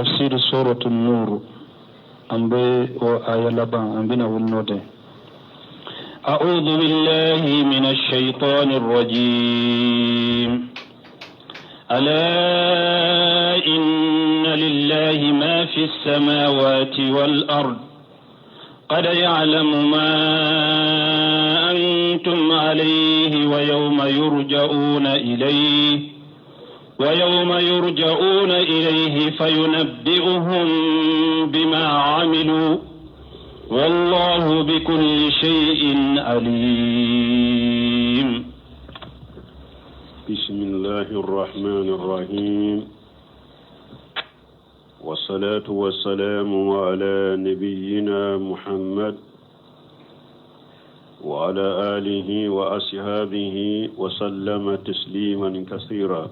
Tafsir suratu Nur, an bɛ o aya laban, an bɛna wuli n'o de. أعوذ بالله من الشيطان الرجيم. ألا إن لله ما في السماوات والأرض قد يعلم ما أنتم عليه ويوم يرجعون إليه فينبئهم بما عملوا والله بكل شيء عليم. بسم الله الرحمن الرحيم، والصلاة والسلام على نبينا محمد وعلى آله وأصحابه وسلم تسليما كثيرا.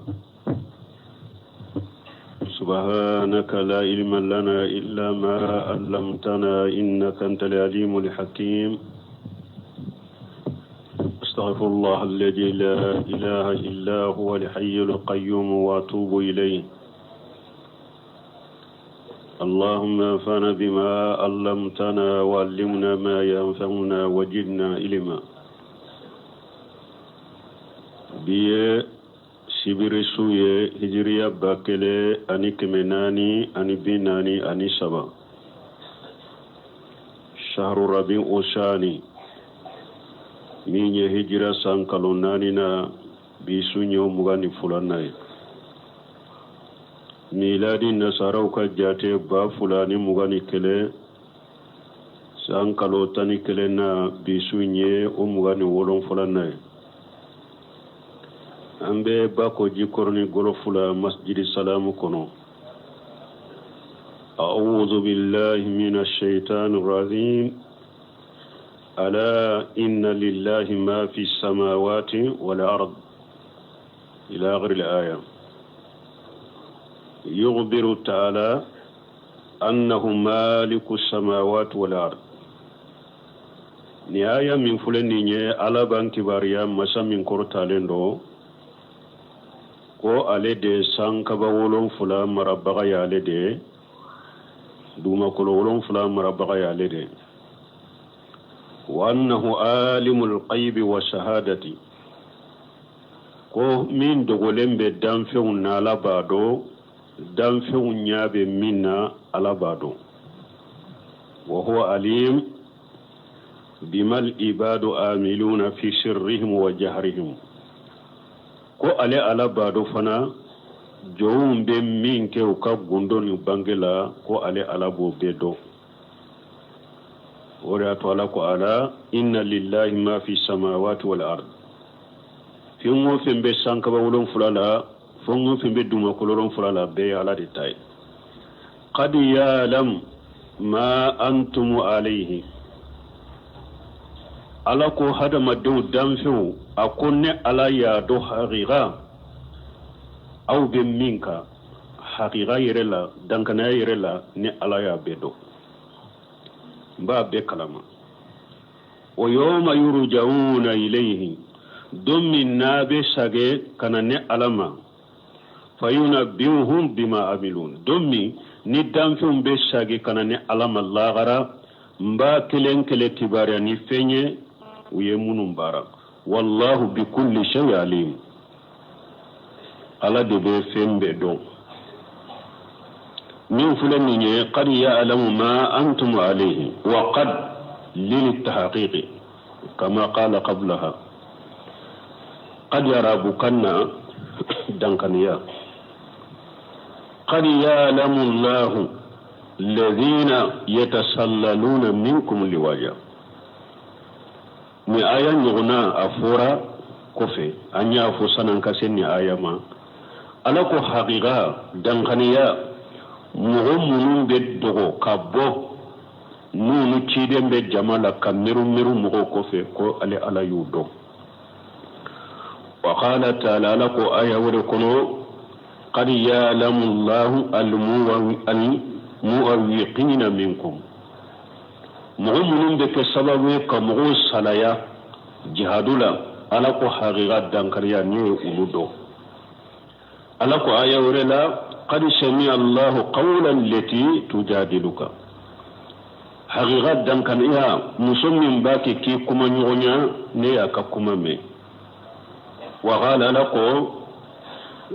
سبحانك لا علم لنا إلا ما علمتنا إنك أنت العليم الحكيم. أستغفر الله الذي لا إله إلا هو الحي القيوم وأتوب إليه. اللهم انفعنا بما علمتنا وعلمنا ما ينفعنا وزدنا علما. Bi ye sibiri su ye, hijiriya 1443, shahru rabi osani, min ye hijira san kalo naani na, bi su ye 22nan ye. Miladi nasaraw ka jate, 2021, san kalo 11 na, bi su ye o 27nan ye. An bɛ Bako Jikɔrɔni Gɔlɔfu la, Masjidi Salamu kɔnɔ. أعوذ بالله من الشيطان الرجيم. ألا إن لله ما في السماوات والأرض، إلى آخر الآية. يخبر تعالى أنه مالك السماوات والأرض. Ni aya min filɛ nin ye, Ala b'an kibaruya, masa min kɔrɔtalen don, ko ale de sankaba 7 marabaga y'ale de ye, dugumakolo 7 marabaga y'ale de ye. Wa annahu alimul ghaibi wa shahadati, ko min dogolen bɛ danfɛnw na, Ala b'a dɔn, danfɛnw ɲɛ bɛ min na, Ala b'a dɔn. Wa huwa alim bimal ibadu amiluna fi sirrihim wa jahrihim, ko ale Ala b'a dɔn fana jɔnw bɛ min kɛ u ka gundo ni bange la, ko ale Ala b'o bɛɛ dɔn. O de y'a to Ala ko: ala inna lillahi ma fi samawati wal ard. Fɛn o fɛn bɛ sankaba 7 la, fɛn o fɛn bɛ dugumakolo 7 la, bɛɛ ye Ala de ta ye. Qad ya'lam ma antum alayhi. Ala ko hadamadenw, danfɛnw, a ko ne Ala y'a dɔn hakika aw bɛ min kan hakika yɛrɛ la, dankanaya yɛrɛ la, ne Ala y'a bɛɛ dɔn, n b'a bɛɛ kalama. Wa yawma yurja'una ilayhi, don min n'a bɛ sage ka na ne Ala ma, fayunabbi'uhum bima amilun, don min ni danfɛnw bɛ sage ka na ne Ala ma lahara, n b'a kelen kelen kibaruya ni fɛn ye u ye minnu baara. Wallahu bi kulli shay alim. Ala de bɛ fɛn bɛɛ dɔn. Min filɛ nin ye, qad ya'lamu ma antum alayhi, wa qad liltahqiqi kama qala qablaha. Qad arabukan na dankaniya. Qad ya'lamu Allahu alladhina yatasallaluna minkum liwaja. Ni aya ɲɔgɔnna a fɔra kɔfɛ, an y'a fɔ san'an ka se ni aya ma. Ala ko hakika dankaniya, mɔgɔ minnu bɛ dogo ka bɔ n'u ciden bɛ jama la ka miru miru mɔgɔw kɔfɛ, ko ale Ala y'u dɔn. Wa qala ta'ala, Ala ko aya wɛrɛ kɔnɔ: qad ya'lamu Allahu al-mu'awwiqina minkum. Mɔgɔ minnu bɛ kɛ sababu ye ka mɔgɔw salaya jihadu la, Ala ko hakika dankariya ne ye olu dɔn. Ala ko aya wɛrɛ la: Qad sami'a Allahu qawla allati tujadiluka. Haqiqa dankaniya muso min b'a kɛ k'i kuma ɲɔgɔnya, ne y'a ka kuma mɛn. Wa qala, ala ko: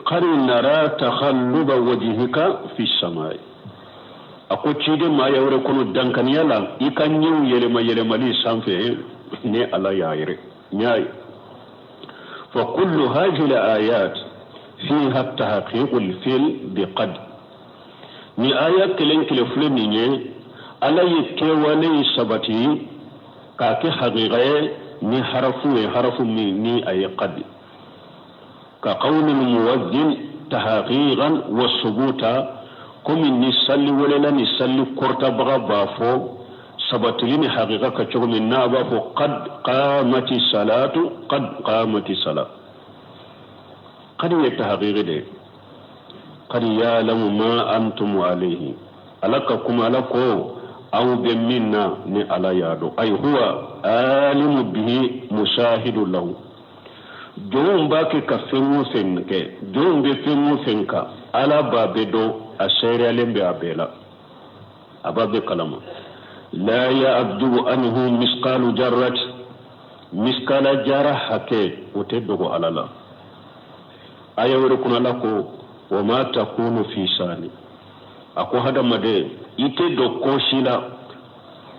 qad nara takhalluba wajhika fi samai. A ko ciden ma aya wɛrɛ kɔnɔ: dankaniya la, i ka ɲɛw yɛlɛma yɛlɛmali sanfɛ, ne Ala y'a yɛrɛ n y'a ye. Fa kullu hadhihi al-ayat fiha tahqiqu al-fi'l bi qad. Ni aya kelen kelen filɛ nin ye, Ala ye kɛwale in sabati k'a kɛ haqiqa ye ni harafu ye, harafu min ni a ye qad, ka qawli muwazzin tahqiqan wa subuta, komi ni salli welela ni salli kɔrɔtabaga b'a fɔ sabatili ni haqiqa ka cogo min n'a b'a fɔ: qad qamati salatu, qad qamati salat. Qad ye tahqiqi de. Qad ya'lamu ma antum alayhi. Ala ka kuma, Ala ko aw bɛ min na, ni Ala y'a dɔn, ay huwa alimu bihi mushahidu lahu. Jɔnw b'a kɛ ka fɛn o fɛn kɛ, jɔnw bɛ fɛn o fɛn kan, Ala b'a bɛɛ dɔn, a seereyalen bɛ a bɛɛ la, a b'a bɛɛ kalama. La ya'zubu anhu misqalu jarrat, miskala jara hakɛ o tɛ dogo Ala la. Aya wɛrɛ kɔnɔ, Ala ko: wa ma takunu fi sani. A ko hadamaden, i tɛ don ko si la,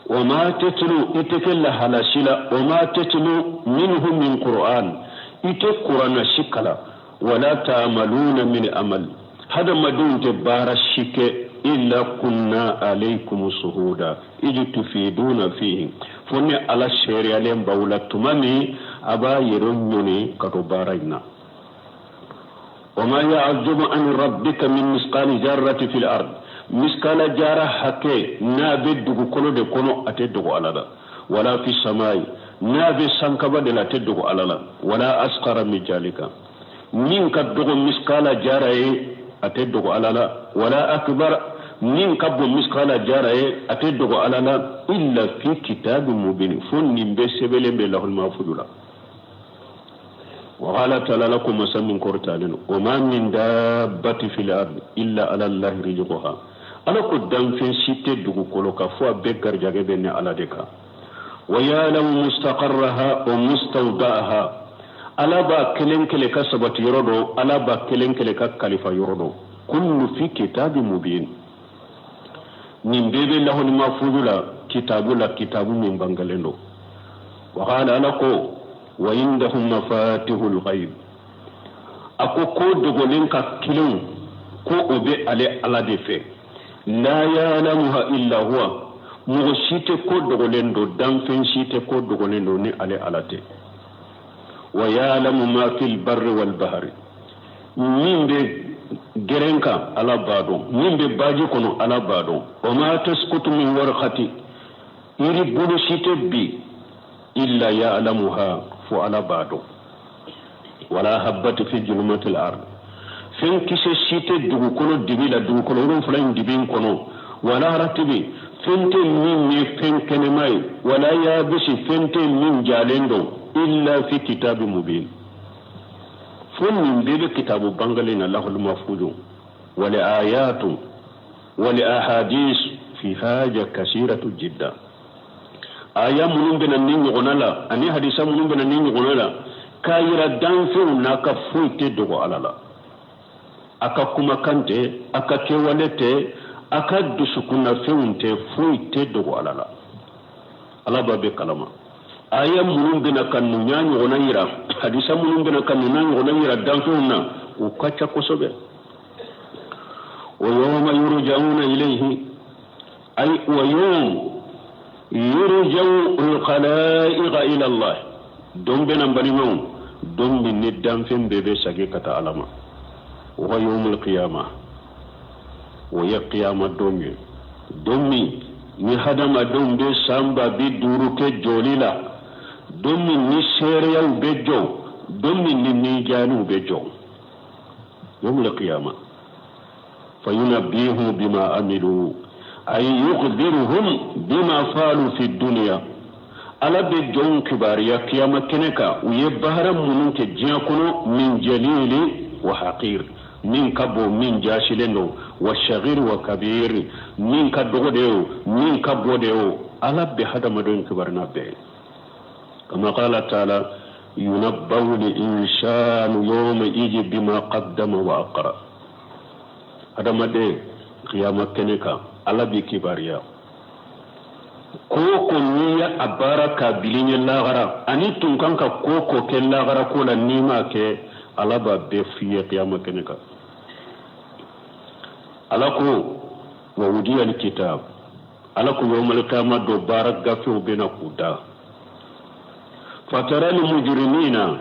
wa ma tatlu, i tɛ kɛ lahala si la, wa ma tatlu minhu min qur'an, i tɛ kuranna si kala, wala ta'maluna min amal, hadamadenw tɛ baara si kɛ, illa kunna alaykum shuhuda idh tufiduna fihi, fo ni Ala seereyalen b'aw la tuma min a b'a yɛrɛ ɲɔni ka to baara in na. Wa ma ya'zubu an rabbika min misqali jarrati fil ard, miskala jara hakɛ n'a bɛ dugukolo de kɔnɔ, a tɛ dogo Ala la, wala fi samai, n'a bɛ sankaba de la, a tɛ dogo Ala la, wala asqara min jalika, min ka dogo miskala jara ye, a tɛ dogo Ala la, wala akbar, min ka bon miskala jara ye, a tɛ dogo Ala la, illa fi kitabin mubin, fo nin bɛɛ sɛbɛnlen bɛ lahul mahfuz la. Wa qala ta'ala, lakum masa min kɔrɔtalen: wa ma min dabbati fil ardi illa ala Allahi rizquha. Ala ko danfɛn si tɛ dugukolo kan fo a bɛɛ garijɛgɛ bɛ ni Ala de kan. Wa ya'lamu mustaqarraha wa mustawda'aha. Ala b'a kelen kelen ka sabati yɔrɔ dɔn, Ala b'a kelen kelen ka kalifa yɔrɔ dɔn. Kullu fi kitabin mubin. Nin bɛɛ bɛ lahul mahfuz la, kitabu la, kitabu min bangalen don. Wa qala, ala ko: wa indahum mafatihul ghaib. A ko ko dogolen ka kelenw ko o bɛ ale Ala de fɛ. La ya'lamuha illa huwa. Mɔgɔ si tɛ ko dogolen don, danfɛn si tɛ ko dogolen don ni ale Ala tɛ. Wa ya'lamu ma fil barri wal bahri. Min bɛ gɛrɛn kan, Ala b'a dɔn. Min bɛ baji kɔnɔ, Ala b'a dɔn. Wa ma tasqutu min warqati, yiri bolo si tɛ bi, illa ya'lamuha, fo Ala b'a dɔn. Wala habbati fi julumatil ard, fɛn kisɛ si tɛ dugukolo dibi la, dugukolo wolonfila in dibi kɔnɔ, wala ratibi, fɛn tɛ min ye fɛn kɛnɛma ye, wala yabisi, fɛn tɛ min jalen don, illa fi kitabi mubin, fo nin bɛɛ bɛ kitabu bangalen na, lahul mahfuz. Wal ayatu wal ahadis fi haja kasiratu jidda. Aya minnu bɛna ni ɲɔgɔnna la ani hadisa minnu bɛna ni ɲɔgɔnna la k'a yira danfɛnw n'a ka foyi tɛ dogo Ala la, a ka kumakan tɛ, a ka kɛwale tɛ, a ka dusukunnafɛnw tɛ, foyi tɛ dogo Ala la. Ala b'a bɛɛ kalama. Aya minnu bɛna ka nunya ɲɔgɔnna yira, hadisa minnu bɛna ka nunya ɲɔgɔnna yira danfɛnw na, o ka ca kosɛbɛ. Wa yawma yurja'una ilayhi, ay wa yawm yurja'u al-khalaiqa ila Allah. Don bɛna, n balimaw, don min ni danfɛn bɛɛ bɛ segin ka taa Ala ma. O ka yawmul qiyama, o ye qiyama don ye, don min ni hadamadenw bɛ san 50.000 kɛ jɔli la, don min ni seereyaw bɛ jɔ, don min ni mijaaniw bɛ jɔ. Yawmul qiyama fayunabbihum bima amilu, ay yukhbiruhum bima faalu fi dunya. Ala bɛ jɔnw kibaruya kiyama kɛnɛ kan, u ye baara minnu kɛ diɲɛ kɔnɔ, min jalili wa haqir. Min ka bon, min jaasilen don, wa sagiri wa kabiri, min ka dɔgɔ de o, min ka bon de o, Ala bɛ hadamadenw kibaru n'a bɛɛ ye. Kama qala taala yunabbawu l-insanu yawma idin bima qaddama wa akhara. Hadamaden kiyama kɛnɛ kan, Ala b'i kibaruya ko o ko n'i ye a baara k'a bil'i ɲɛ lahara, ani tun kan ka ko o ko kɛ lahara ko la, n'i m'a kɛ, Ala b'a bɛɛ f'i ye kiyama kɛnɛ kan. Ala ko wa wudiya alkitab, Ala ko yawmal kiyama don baara gafew bɛna k'u da. Fatara al-mujrimina,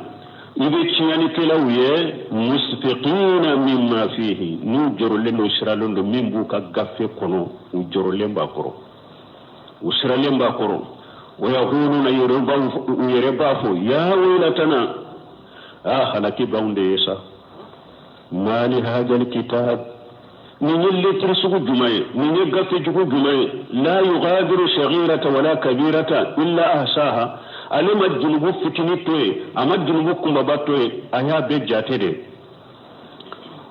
i bɛ tiɲɛnikɛlaw ye, musfiqina mimma fihi, n'u jɔrɔlen don, siralen don min b'u ka gafe kɔnɔ, u jɔrɔlen b'a kɔrɔ, u siralen b'a kɔrɔ. Wa yaquluna, u yɛrɛ b'a fɔ ya waylatana, aa halaki b'anw de ye sa, ma li hadal kitab, nin ye letiri sugu jumɛn ye, nin ye gafe jugu jumɛn ye, la yugadiru saghirata wala kabirata illa ahsaha, ale ma junubu fitini to yen, a ma junubu kunbaba to yen, a y'a bɛɛ jate de.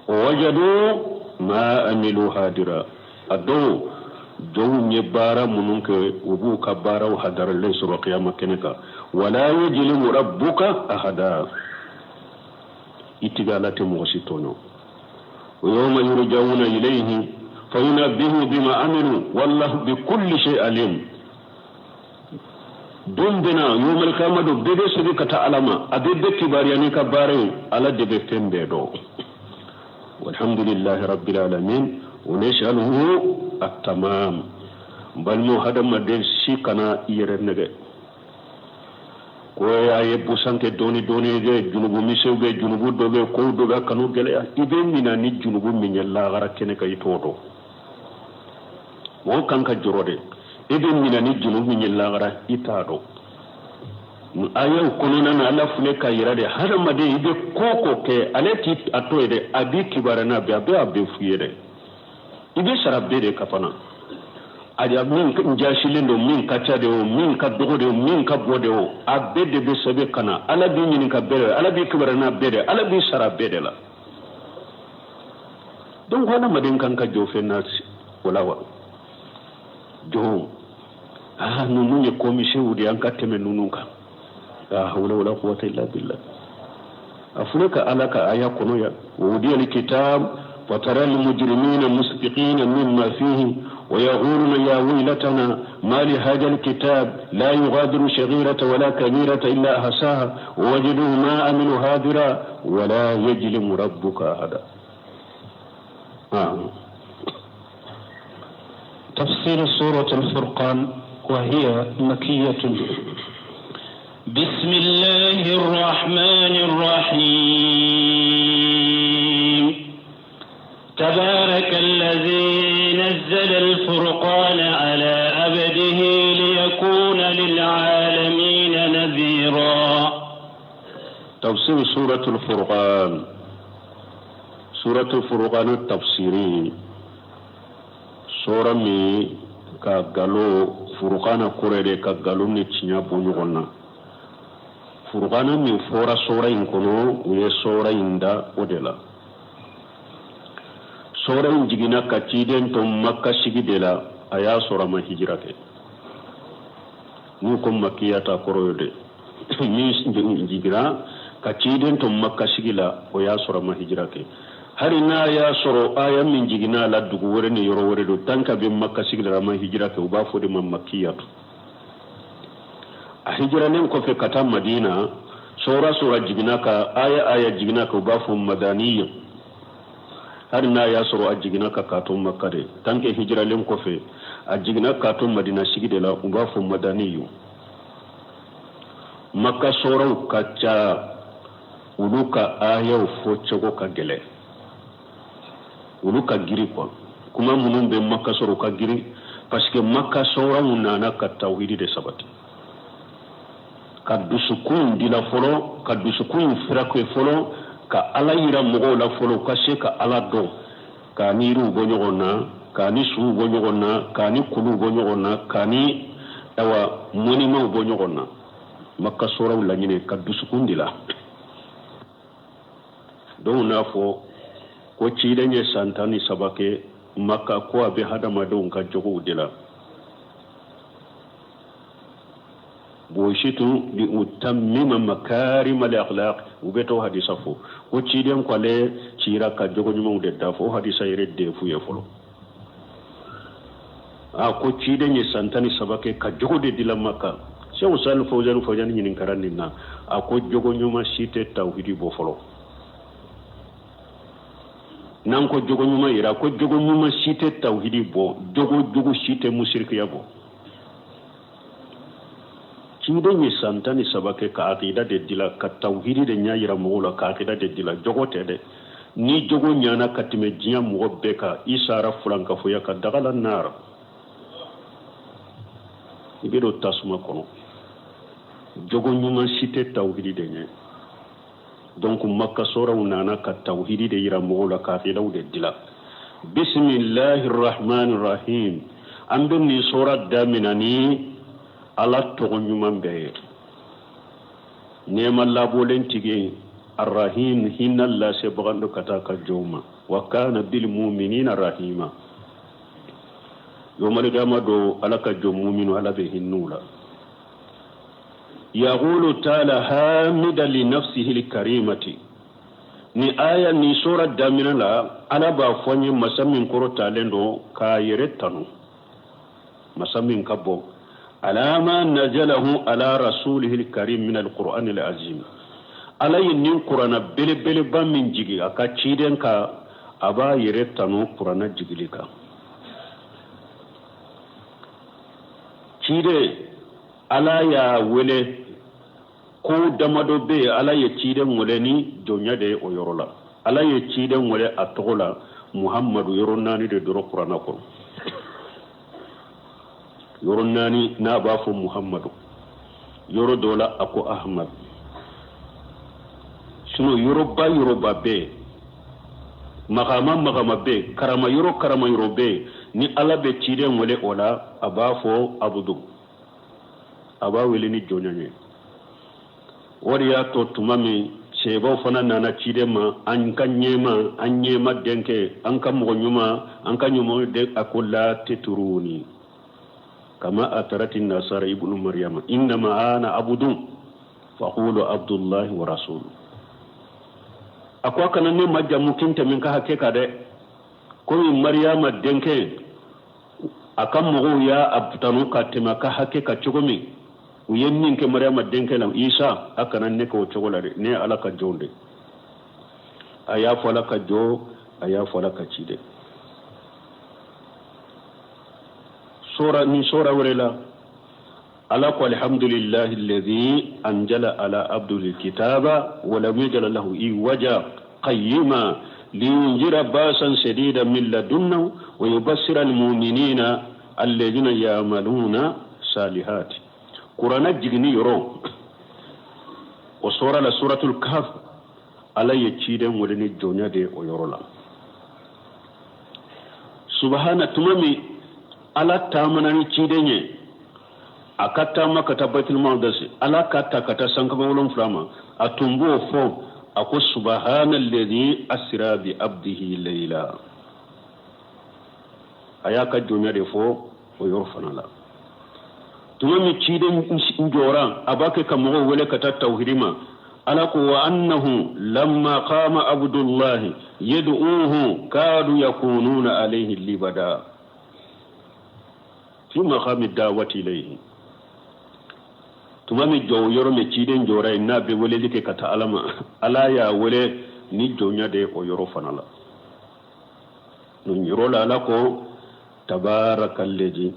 Wajadu ma amilu hadira, a dɔw jɔnw ye baara minnu kɛ, u b'u ka baaraw hadaralen sɔrɔ kiyama kɛnɛ kan. Wala yajlimu rabbuka ahada, i tigi Ala tɛ mɔgɔ si tɔɲɔ. Wa yawma yurja'una ilayhi fayunabbihu bima amilu wallahu bi kulli shay alim. Don bɛna yawmal kiyama don, bɛɛ bɛ segin ka taa Ala ma, a bɛ bɛɛ kibaruya n'i ka baara ye, Ala de bɛ fɛn bɛɛ dɔn. Walhamdulillahi rabbil alamin wa nas'aluhu at-tamam. Balimaw, hadamaden si kana i yɛrɛ nɛgɛ ko a ye busan kɛ dɔɔni dɔɔni dɛ, junubu misɛnw bɛ, junubu dɔ bɛ, kow dɔ bɛ, kanu gɛlɛya. I bɛ mina ni junubu min ye lahara kɛnɛ kan, i t'o dɔn. Mɔgɔ kan ka jɔrɔ de, i bɛ mina ni junubu min ye lahara, i t'a dɔn. Ayaw kɔnɔna na, Ala filɛ ka yira de, hadamaden i bɛ ko o ko kɛ, ale t'i a to ye dɛ, a b'i kibaruya n'a bɛɛ, a bɛ a bɛɛ f'i ye dɛ, i bɛ sara bɛɛ de ka fana. A min jasilen don, min ka ca de o, min ka dɔgɔ de o, min ka bon de o, a bɛɛ de bɛ sɛbɛn ka na. Ala b'i ɲininka bɛɛ de, Ala b'i kibaruya n'a bɛɛ de, Ala b'i sara bɛɛ de la. Donc hadamaden kan ka jɔ fɛn na o la wa jɔn, aa ninnu ye komisɛnw de ye, an ka tɛmɛ ninnu kan. La hawla wala quwwata illa billah. A filɛ ka Ala ka aya kɔnɔ yan, wa wudiya alkitab fatara almujrimina musfiqina mimma fihi wa yaquluna ya waylatana ma li hadha alkitab la yughadiru saghirata wala kabirata illa ahsaha wa wajadu ma amilu hadira wala yajlimu rabbuka ahada. تفسير سورة الفرقان وهي مكية. بسم الله الرحمن الرحيم. تبارك الذي نزل الفرقان على عبده ليكون للعالمين نذيرا. تفسير سورة الفرقان. سورة الفرقان التفسيري sura min ka galo furukana kɔrɔ de ka galo ni tiɲɛ bɔ ɲɔgɔn na. Furukana min fɔra sura in kɔnɔ, u ye sura in da o de la. Sura in jiginna ka ciden to Maka sigi de la, a y'a sɔrɔ a ma hijira kɛ. N'u ko makiya ta kɔrɔ ye de min jiginna ka ciden to Maka sigi la, o y'a sɔrɔ a ma hijira kɛ. Hali n'a y'a sɔrɔ aya min jiginna a la dugu wɛrɛ ni yɔrɔ wɛrɛ don, tant qu'a bɛ Maka sigi la, a ma hijira kɛ, u b'a fɔ de ma makiyatu. A hijiralen kɔfɛ ka taa Madina, sura jiginna ka aya jiginna ka, u b'a fɔ madaniya. Hali n'a y'a sɔrɔ a jiginna ka k'a to Maka de, tant que hijiralen kɔfɛ a jiginna k'a to Madina sigi de la, u b'a fɔ madaniyu. Maka suraw ka ca, olu ka ayaw fɔ cogo ka gɛlɛn, olu ka giri quoi. Kuma minnu bɛ Maka sɔrɔ u ka giri, parce que Maka suraw nana ka tawhidi de sabati, ka dusukun dila fɔlɔ, ka dusukun furakɛ fɔlɔ, ka Ala yira mɔgɔw la fɔlɔ, u ka se ka Ala dɔn, k'a ni yiriw bɔ ɲɔgɔn na, k'a ni suw bɔ ɲɔgɔn na, k'a ni kuluw bɔ ɲɔgɔn na, k'a ni awa mɔnimaw bɔ ɲɔgɔn na. Maka suraw laɲini ka dusukun dila. Donc n'a fɔ Ko ciden ye san 13 kɛ Maka, ko a bɛ hadamadenw ka jogow de la. Bu'ithtu li utammima makarima al akhlaq, u bɛ t'o hadisa fɔ ko ciden ko ale cira ka jogo ɲumanw de dafa. O hadisa yɛrɛ defu ye fɔlɔ. A ko ciden ye san 13 kɛ ka jogo de dila Maka. Seku Salih Fawzani Fawzani ɲininkara nin na, a ko jogo ɲuman si tɛ tawhidi bɔ fɔlɔ. N'an ko jogo ɲuman yɛrɛ, a ko jogo ɲuman si tɛ tawhidi bɔ, jogo jugu si tɛ musirikiya bɔ. Ciden ye san 13 kɛ ka akida de dila, ka tawhidi de ɲɛ yira mɔgɔw la, ka akida de dila. Jogo tɛ dɛ. Ni jogo ɲana ka tɛmɛ diɲɛ mɔgɔ bɛɛ kan, i sara fulankafoya ka dagala naar, i bɛ don tasuma kɔnɔ. Jogo ɲuman si tɛ tawhidi de ɲɛ. Donc Makka soraw nana ka tawhidi de yira mɔgɔw la, ka akidaw de dila. Bisimilahi rahmani rahim. An bɛ nin sora damina ni Ala tɔgɔ ɲuman bɛɛ ye, nɛɛma labɔlen tigi, arrahim, hinɛ lasebaga don ka taa ka jɔnw ma. Wa kana bil muminina rahima. Yomalikama don, Ala ka jɔn muminu, Ala bɛ hinɛ u la. Yaqulu taala hamida li nafsihi lkarimati. Ni aya ni sora daminɛ la, Ala b'a fɔ an ye masa min kɔrɔtalen don k'a yɛrɛ tanu, masa min ka bɔ ala ma najalahu ala rasulihi lkarim min alquran alazim. Ala ye nin kurana belebeleba min jigi a ka ciden kan, a b'a yɛrɛ tanu kurana jigili kan. Ciden, Ala y'a wele ko damadɔ bɛ yen. Ala ye ciden wele ni jɔnya de ye o yɔrɔ la. Ala ye ciden wele a tɔgɔ la Muhammadu yɔrɔ naani de dɔrɔn kurana kɔnɔ. Yɔrɔ naani n'a b'a fɔ Muhammadu, yɔrɔ dɔ la a ko Ahmad. Sinon yɔrɔba yɔrɔba bɛ yen, magama magama bɛ yen, karama yɔrɔ karama yɔrɔ bɛ yen, ni Ala bɛ ciden wele o la, a b'a fɔ abudu, a b'a wele ni jɔnya ye. O de y'a to tuma min sebaw fana nana ciden ma, an ka ɲɛma, an ɲɛma denkɛ, an ka mɔgɔ ɲuman, an ka ɲuman den, a ko la teturuni kama atarati nasara ibnu maryama innama ana abudun faqulu abdullahi wa rasulu. A ko a kana ne majamu kin tɛmɛ ka hakɛ kan dɛ, komi Mariyama denkɛ, a ka mɔgɔw y'a tanu ka tɛmɛ a ka hakɛ kan cogo min, u ye min kɛ Mariyama denkɛ la Isa, a kana ne kɛ o cogo la dɛ, ne ye Ala ka jɔn de. A y'a fɔ Ala ka jɔn, a y'a fɔ Ala ka ciden. Sora ni sora wɛrɛ la, Ala ko alhamdulillahi alladhi anjala ala abdihi kitaba wa lam yaj'al lahu iwaja qayyima liyunjira basan shadida min ladunna wa yubassira almu'minina alladhina ya'maluna salihat. Kurana jiginni yɔrɔ o sora la, suratul Kahf, Ala ye ciden wele ni jɔnya de ye o yɔrɔ la. Subahana, tuma min Ala taamana ni ciden ye, a ka taama ka taa Baitul Maqdis, Ala ka ta ka taa sankaba 7 ma, a tun b'o fɔ, a ko subahana alladhi asra bi abdihi layla. A y'a ka jɔnya de fɔ o yɔrɔ fana la. Tuma min ciden jɔra, a b'a kɛ ka mɔgɔw wele ka taa tawhidi ma, Ala ko wa annahu lamma qama abdullahi yad'uhu kadu yakununa alayhi libada fi maqami dawati ilayhi. Tuma min jɔ yɔrɔ min ciden jɔra yen, n'a bɛ weleli kɛ ka taa Ala ma, Ala y'a wele ni jɔnya de ye o yɔrɔ fana la. Nin yɔrɔ la, Ala ko tabarakallazi,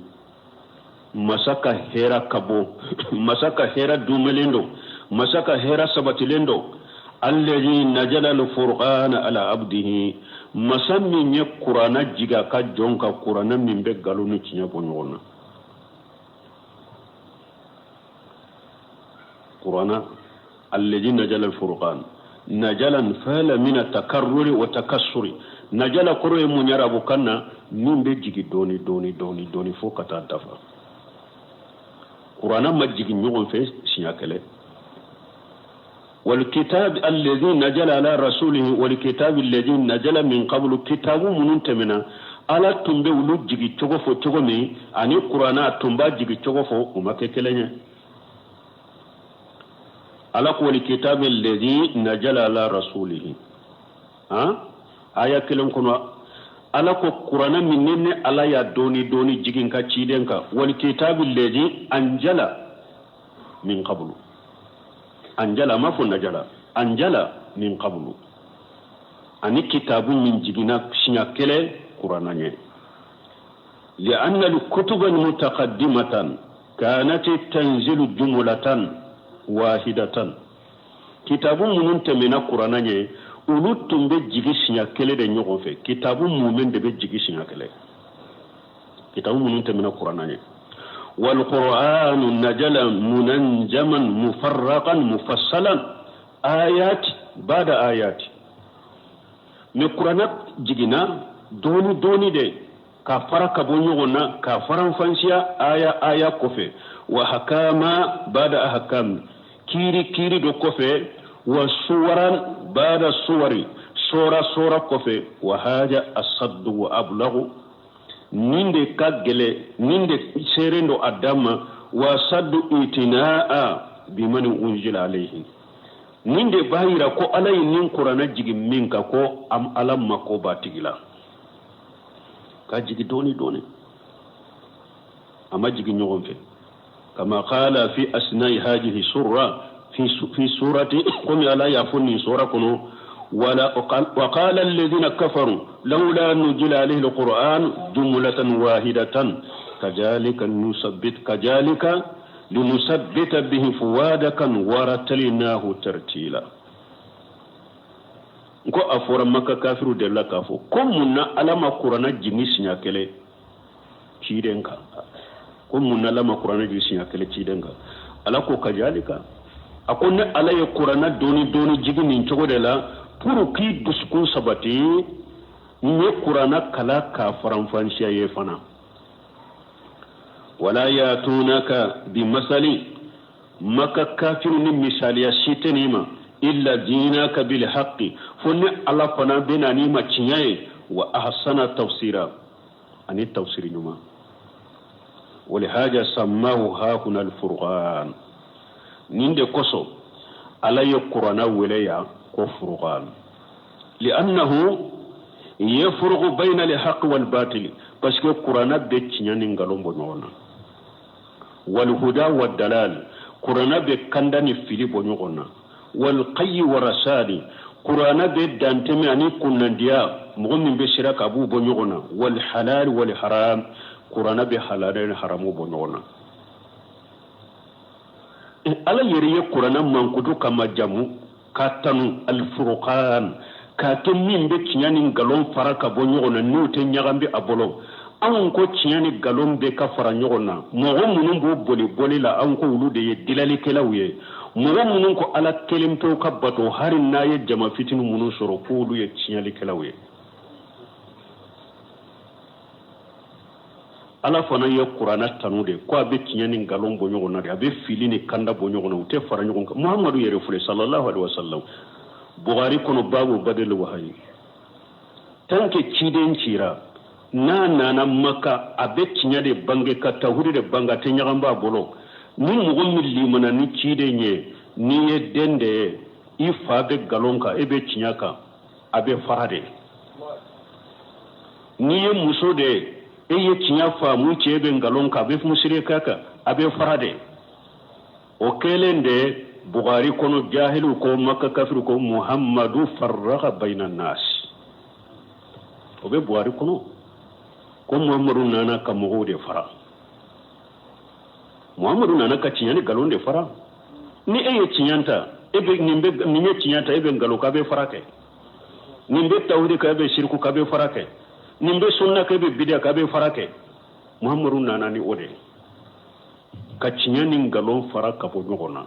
masa ka hɛra ka bon, masa ka hɛra dumelen don, masa ka hɛra sabatilen don, allazi najala alfurqana ala abdihi, masa min ye kurana jigi a ka jɔn ka, kurana min bɛ nkalon ni tiɲɛ bɔ ɲɔgɔn na. Kurana allazi najala alfurqan, najalan fala min takarruri wa takassuri. Najala kɔrɔ ye mun ye arabukan na? Min bɛ jigi dɔɔni dɔɔni dɔɔni dɔɔni fo ka taa dafa. Kurana ma jigin ɲɔgɔn fɛ siɲɛ kelen. Walkitab alladhi najala ala rasulihi walkitab alladhi najala min qablu, kitabu minnu tɛmɛna Ala tun bɛ olu jigi cogo fɔ cogo min ani Kurana tun b'a jigi cogo fɔ, u ma kɛ kelen ye. Ala ko walkitab alladhi najala ala rasulihi, han, aya kelen kɔnɔ Ala ko Kurana min ni ne Ala y'a dɔɔni dɔɔni jigin ka ciden kan, walkitab alladhi anjala min qablu, anjala a ma fɔ najala, anjala min qablu, ani kitabu min jiginna siɲɛ kelen Kurana ɲɛ. Li'anna al-kutuba al-mutaqaddimatan kanat tanzilu jumlatan wahidatan, kitabu minnu tɛmɛna Kurana ɲɛ, olu tun bɛ jigi siɲɛ kelen de ɲɔgɔn fɛ. Kitabu mumɛn de bɛ jigi siɲɛ kelen, kitabu minnu tɛmɛna Kurana ɲɛ. Wal-Qur'anu najala munanjaman mufarraqan mufassalan ayat bada ayat, mais Kurana jiginna dɔɔni dɔɔni de ka fara ka bɔ ɲɔgɔn na, ka faranfansiya aya aya kɔfɛ, wa hakama bada ahkam, kiiri kiiri dɔ kɔfɛ, wa suwaran bada suwari, sora sora kɔfɛ, wa haja asaddu wa ablagu, nin de ka gɛlɛ, nin de seeren don a dan ma, wa saddu itinaa bimani unzila alayhi, nin de b'a yira ko Ala ye nin Kurana jigin min kan, ko Ala mako b'a tigi la, ka jigin dɔɔni dɔɔni, a ma jigin ɲɔgɔn fɛ. Kama qala fi asnai hadihi surra fi surati, komi Ala y'a fɔ nin sura kɔnɔ, wala wa qala alladhina kafaru lawla nuzila alayhi alquran jumlatan wahidatan kadhalika nusabbit kadhalika linusabbita bihi fuwadaka waratalnahu tartila. Ko a fɔra Maka kafiru de la k'a fɔ ko mun na Ala ma Kurana jigin siɲɛ kelen ciden kan, ko mun na Ala ma Kurana jigin siɲɛ kelen ciden kan? Ala ko kajalika, a ko ne Ala ye Kurana dɔɔni dɔɔni jigin nin cogo de la pour k'i dusukun sabati, n ye Kurana kala k'a faranfansiya ye fana. Wala yatunaka bimasali, Maka kafiru ni misaliya si tɛ nin ma, illa jinaka bil haqqi, fo ni Ala fana bɛ na n'i ma tiɲɛ ye, wa ahsana tafsira, ani tafsiri ɲuman. Walihaja sammahu hahuna alfurqan, nin de kosɔn Ala ye Kurana wele yan ko furqan, li'annahu yafruqu bayna al-haqq wal batil, parce que Kurana bɛ tiɲɛ ni nkalon bɔ ɲɔgɔn na, wal huda wad dalal, Kurana bɛ kanda ni fili bɔ ɲɔgɔn na, wal qayyi wa rasadi, Kurana bɛ dantɛmɛ ani kunnandiya, mɔgɔ min bɛ sira kan a b'u bɔ ɲɔgɔn na, wal halal wal haram, Kurana bɛ halal ni haramu bɔ ɲɔgɔn na. Ala yɛrɛ ye Kurana mankutu kama jamu ka tanu alfurqan, k'a kɛ min bɛ tiɲɛ ni nkalon fara ka bɔ ɲɔgɔn na, n'o tɛ ɲagami a bolo. Anw ko tiɲɛ ni nkalon bɛ ka fara ɲɔgɔn na, mɔgɔ minnu b'o boli boli la, anw ko olu de ye dilalikɛlaw ye. Mɔgɔ minnu ko Ala kelen pewu ka bato, hali n'a ye jama fitinin minnu sɔrɔ, k'olu ye tiɲɛlikɛlaw ye. Ala fana ye Kurana tanu de ko a bɛ tiɲɛ ni nkalon bɔ ɲɔgɔn na de, a bɛ fili ni kanda bɔ ɲɔgɔn na, u tɛ fara ɲɔgɔn kan. Muhamadu yɛrɛ filɛ sallallahu alaihi wasallam, Bukhari kɔnɔ babu badil wahayi, tant que ciden cira n'a nana Maka, a bɛ tiɲɛ de bange ka tawhidi de bange, a tɛ ɲagami a bolo. Ni mɔgɔ min limana ni ciden ye, n'i ye den de ye, i fa bɛ nkalon kan, e bɛ tiɲɛ kan, a bɛ fara de. N'i ye muso de ye, e ye tiɲɛ faamu, cɛ bɛ nkalon kan, a bɛ musirika kan, a bɛ fara de. O kɛlen de Bukhari kɔnɔ, jahiliw ko, Maka kafiru ko Muhammadu farraqa bayna nas, o bɛ Bukhari kɔnɔ ko Muhammadu nana ka mɔgɔw de fara, Muhammadu nana ka tiɲɛ ni nkalon de fara. Ni e ye tiɲɛ ta, e bɛ nin bɛ nin ye tiɲɛ ta, e bɛ nkalon k'a bɛ fara kɛ, nin bɛ tawhidi kɛ, e bɛ siriku k'a bɛ fara kɛ, nin bɛ sunna kɛ, e bɛ bidiya k'a bɛ fara kɛ. Muhammadu nana ni o de ye, ka tiɲɛ ni nkalon fara ka bɔ ɲɔgɔn na.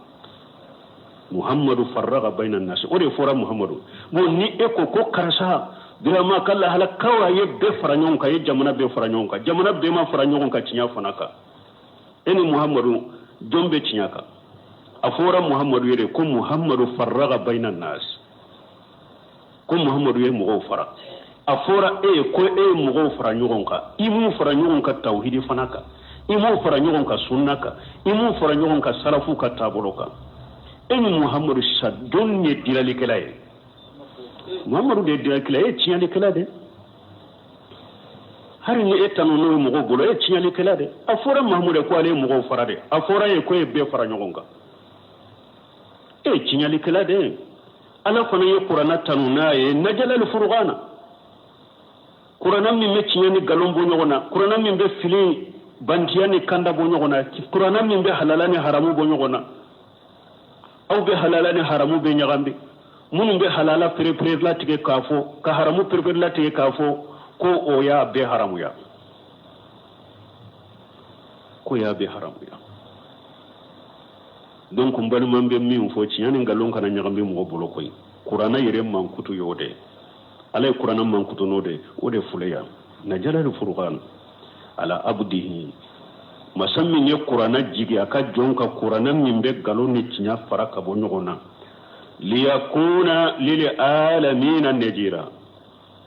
Muhammadu farraqa bayna nasi, o de fɔra Muhammadu. Bon, ni e ko ko karisa vraiment ka lahala kaw a ye bɛɛ fara ɲɔgɔn kan, a ye jamana bɛɛ fara ɲɔgɔn kan, jamana bɛɛ ma fara ɲɔgɔn kan tiɲɛ fana kan, e ni Muhammadu jɔn bɛ tiɲɛ kan? A fɔra Muhammadu ye de ko Muhammadu farraga bayna nas, ko Muhammadu ye mɔgɔw fara. A fɔra e ye ko e ye mɔgɔw fara ɲɔgɔn kan, i m'u fara ɲɔgɔn kan tawhidi fana kan, i m'u fara ɲɔgɔn kan sunna kan, i m'u fara ɲɔgɔn kan salafu ka taabolo kan. E ni Muhammadu sa, jɔn ye dilalikɛla ye? Muhammadu de ye dilalikɛla ye, e ye tiɲɛlikɛla de. Hali ni e tanu n'o ye mɔgɔw bolo, e ye tiɲɛlikɛla de. A fɔra Muhammadu ko ale ye mɔgɔw fara de, a fɔra e ye ko e ye bɛɛ fara ɲɔgɔn kan, e ye tiɲɛlikɛla de ye. Ala fana ye kuranna tanu n'a ye najalali furukana, kuranna min bɛ tiɲɛ ni nkalon bɔ ɲɔgɔn na, kuranna min bɛ fili bantiya ni kanda bɔ ɲɔgɔn na, kuranna min bɛ halala ni haramu bɔ ɲɔgɔn na. Aw bɛ halala ni haramu bɛ ɲagami. Minnu bɛ halala pereperelatigɛ k'a fɔ, ka haramu pereperelatigɛ k'a fɔ ko o y'a bɛɛ haramuya, ko y'a bɛɛ haramuya. Donc n balima, bɛ min fɔ, tiɲɛ ni nkalon kana ɲagami mɔgɔ bolo koyi. Kuranna yɛrɛ mankutu y'o de ye. Ala ye kuranna mankutu n'o de ye, o de filɛ yan, najalali furukan ala abdihi. Masa min ye kuranna jigi a ka jɔn ka, kuranna min bɛ nkalon ni tiɲɛ fara ka bɔ ɲɔgɔn na, liyakuna lil alamina nadira.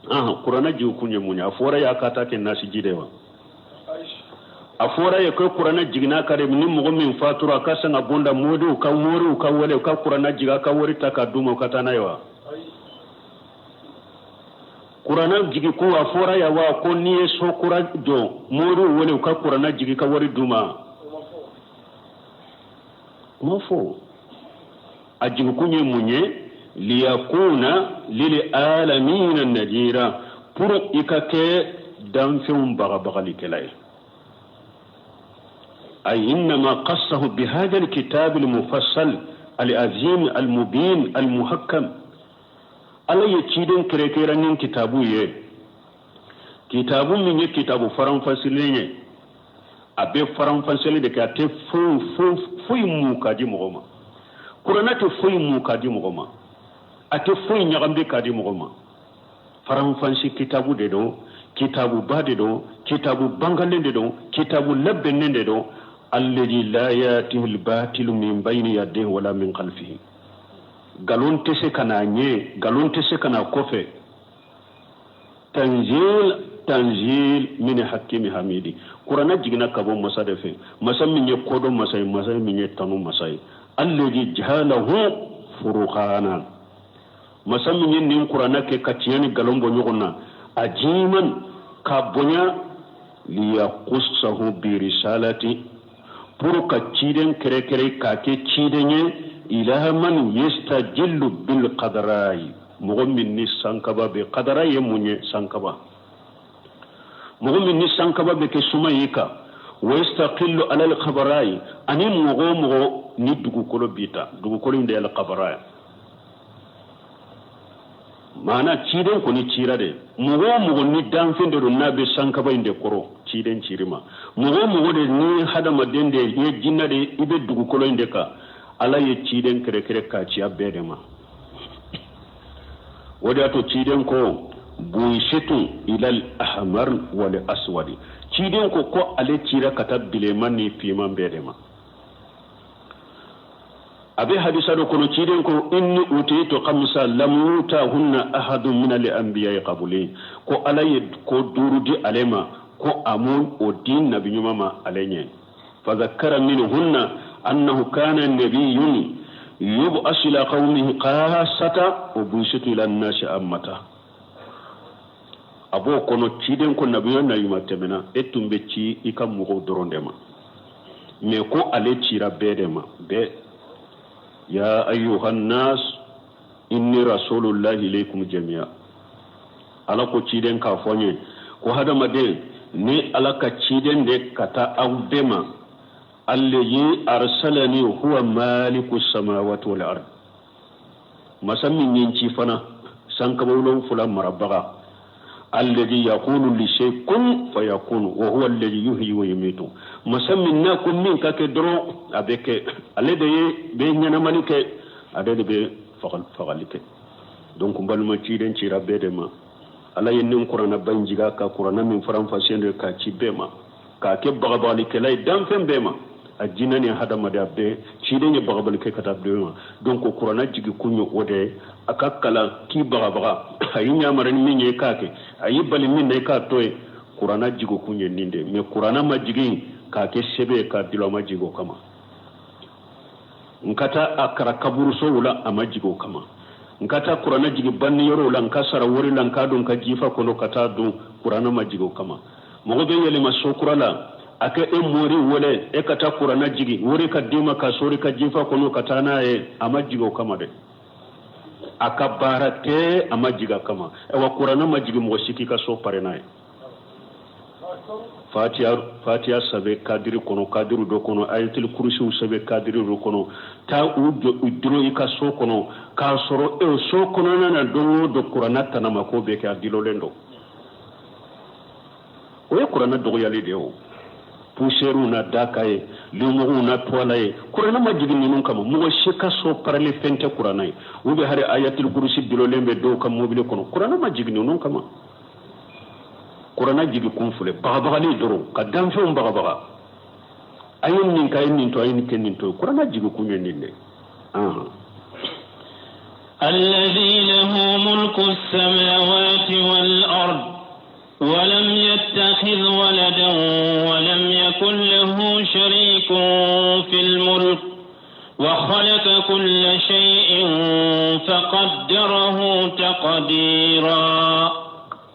Ahan, kuranna jigi kun ye mun ye? A fɔra y'a ka taa kɛ nasiji de wa? A fɔra ye ko kuranna jiginna ka de, ni mɔgɔ min fatura, a ka sanga bonda moriw ka, moriw ka wele, u ka kuranna jigin, a ka wari ta ka d'u ma, u ka taa n'a ye wa? Kuranna jigi ko a fɔra ya wa ko n'i ye so kura jɔ, moriw wele, u ka kuranna jigi, ka wari d'u ma? O ma fɔ. A jigikun ye mun ye? Liyakuna lil alamina nadira, pour i ka kɛ danfɛnw bagabagalikɛla ye. Ay innama qassahu bihadha alkitab almufassal alazim almubin almuhakkam. Ala ye ciden kɛrɛkɛrɛ ni kitabu ye, kitabu min ye kitabu faranfasilen ye. A bɛ faranfasili de kɛ, a tɛ foyi foyi foyi mu k'a di mɔgɔ ma. Kuranɛ tɛ foyi mu k'a di mɔgɔ ma, a tɛ foyi ɲagami k'a di mɔgɔ ma. Faranfasi kitabu de don, kitabuba de don, kitabu bangalen de don, kitabu labɛnnen de don. Alladhi la yatihi albatilu min bayni yadayhi wala min khalfihi. Nkalon tɛ se ka n'a ɲɛ, nkalon tɛ se ka n'a kɔfɛ. Tanzil, tanzil min hakimi hamidi. Kuranɛ jiginna ka bɔ masa de fɛ, masa min ye kodɔn masa ye, masa min ye tanu masa ye. Alladhi jahalahu furuqana, masa min ye nin kuranɛ kɛ ka tiɲɛ ni nkalon bɔ ɲɔgɔn na, ajiman, ka bonya. Liyakussahu birisalati, pour ka ciden kɛrɛkɛrɛ k'a kɛ ciden ye, ila man yastajillu bil qadrai, mɔgɔ min ni sankaba bɛ. Kadara ye mun ye? Sankaba. Mɔgɔ min ni sankaba bɛ kɛ suma ye kan, wa yastaqillu ala al-khabarayi, ani mɔgɔ o mɔgɔ ni dugukolo b'i ta, dugukolo in de ye al-khabara ye. Maana ciden kɔni cira de mɔgɔ o mɔgɔ ni danfɛn de don n'a bɛ sankaba in de kɔrɔ, ciden ciri ma. Mɔgɔ o mɔgɔ de ni hadamaden de ye, jinɛ de, i bɛ dugukolo in de kan, Ala ye ciden kɛrɛkɛrɛ k'a ci a bɛɛ de ma. O de y'a to ciden ko buisitu ilal ahmar wal aswadi. Ciden ko ko ale cira ka taa bilenman ni finman bɛɛ de ma. A bɛ hadisa dɔ kɔnɔ, ciden ko inni utitu khamsa lam yutahunna ahadun min al anbiya'i qabli, ko Ala ye ko duuru di ale ma, ko a m'o o di nabi ɲuman ma ale ɲɛ. Fadhakkara minhunna annahu kana nabiyyun yub'asu ila qaumihi khassata wa buisitu ila nasi ammata. A b'o kɔnɔ, ciden ko nabi o nabi ma tɛmɛna, e tun bɛ ci i ka mɔgɔw dɔrɔn de ma, mais ko ale cira bɛɛ de ma, bɛɛ. Ya ayyuhan nas inni rasulullahi ilaykum jami'a. Ala ko ciden k'a fɔ n ye ko hadamaden, ni Ala ka ciden de ka taa aw bɛɛ ma. Allazi arsalani huwa maliku samawati wal ard, masa min ye n ci fana, sankaba wolonfila marabaga. Allazi yaqulu li shay kun fayakun wa huwa allazi yuhyi wa yumitu, masa min n'a ko min ka kɛ dɔrɔn a bɛ kɛ, ale de ye bɛ ɲɛnamani kɛ, ale de bɛ fagali kɛ. Donc n balima, ciden cira bɛɛ de ma. Ala ye nin kuranɛba in jigin a ka, kuranɛ min faranfasiyen de k'a ci bɛɛ ma, k'a kɛ bagabagalikɛla ye danfɛn bɛɛ ma. A jinɛ ni hadamadenya bɛɛ, ciden ye bagabali kɛ ka taa bɛɛ ma. Donc kuranɛ jigi kun ye o de ye, a ka kalan k'i bagabaga, a y'i yamari ni min ye i k'a kɛ, a y'i bali min na i k'a to yen. Kuranɛ jigi kun ye nin de ye. Mais kuranɛ ma jigin k'a kɛ sɛbɛn ye k'a dulon, a ma jigin o kama. N ka taa a karan kaburusow la, a ma jigin o kama. N ka taa kuranɛ jigin banniyɔrɔw la, n ka sara wari la, n k'a don n ka jifa kɔnɔ ka taa don, kuranɛ ma jigin o kama. Mɔgɔ bɛ yɛlɛma so kura la, a ka e mori wele, e ka taa kuranɛ jigin, wari ka d'i ma ka sori ka jifa kɔnɔ ka taa n'a ye, a ma jigin o kama dɛ. A ka baara tɛ, a ma jigin a kama. Ayiwa, kuranɛ ma jigin mɔgɔ si k'i ka so pare n'a ye. Fatiya, fatiya sɛbɛn kadiri kɔnɔ, kadiri dɔ kɔnɔ, ayatul kurusiw sɛbɛn kadiri dɔ kɔnɔ, taa u jɔ, u dulon i ka so kɔnɔ, k'a sɔrɔ e so kɔnɔna na don o don kuranɛ tanama ko bɛ kɛ, a dulonlen don. O ye kuranɛ dɔgɔyali de ye. O pusɛriw na da ka ye, limɔgɔw na tuwala ye. Kuranɛ ma jigin ninnu kama. Mɔgɔ si ka so parali fɛn tɛ kuranɛ ye. U bɛ hali ayatul kurusi dulonlen bɛ dɔw ka mobili kɔnɔ. Kuranɛ ma jigin ninnu kama. Kuranɛ jigi kun filɛ, bagabagali dɔrɔn, ka danfɛnw bagabaga, a ye nin kɛ, a ye nin to, a ye nin kɛ, nin to. Kuranɛ jigi kun ye nin de. الذي له ملك السماوات والأرض ولم يتخذ ولدا ولم يكن له شريك في الملك وخلق كل شيء فقدره تقديرا.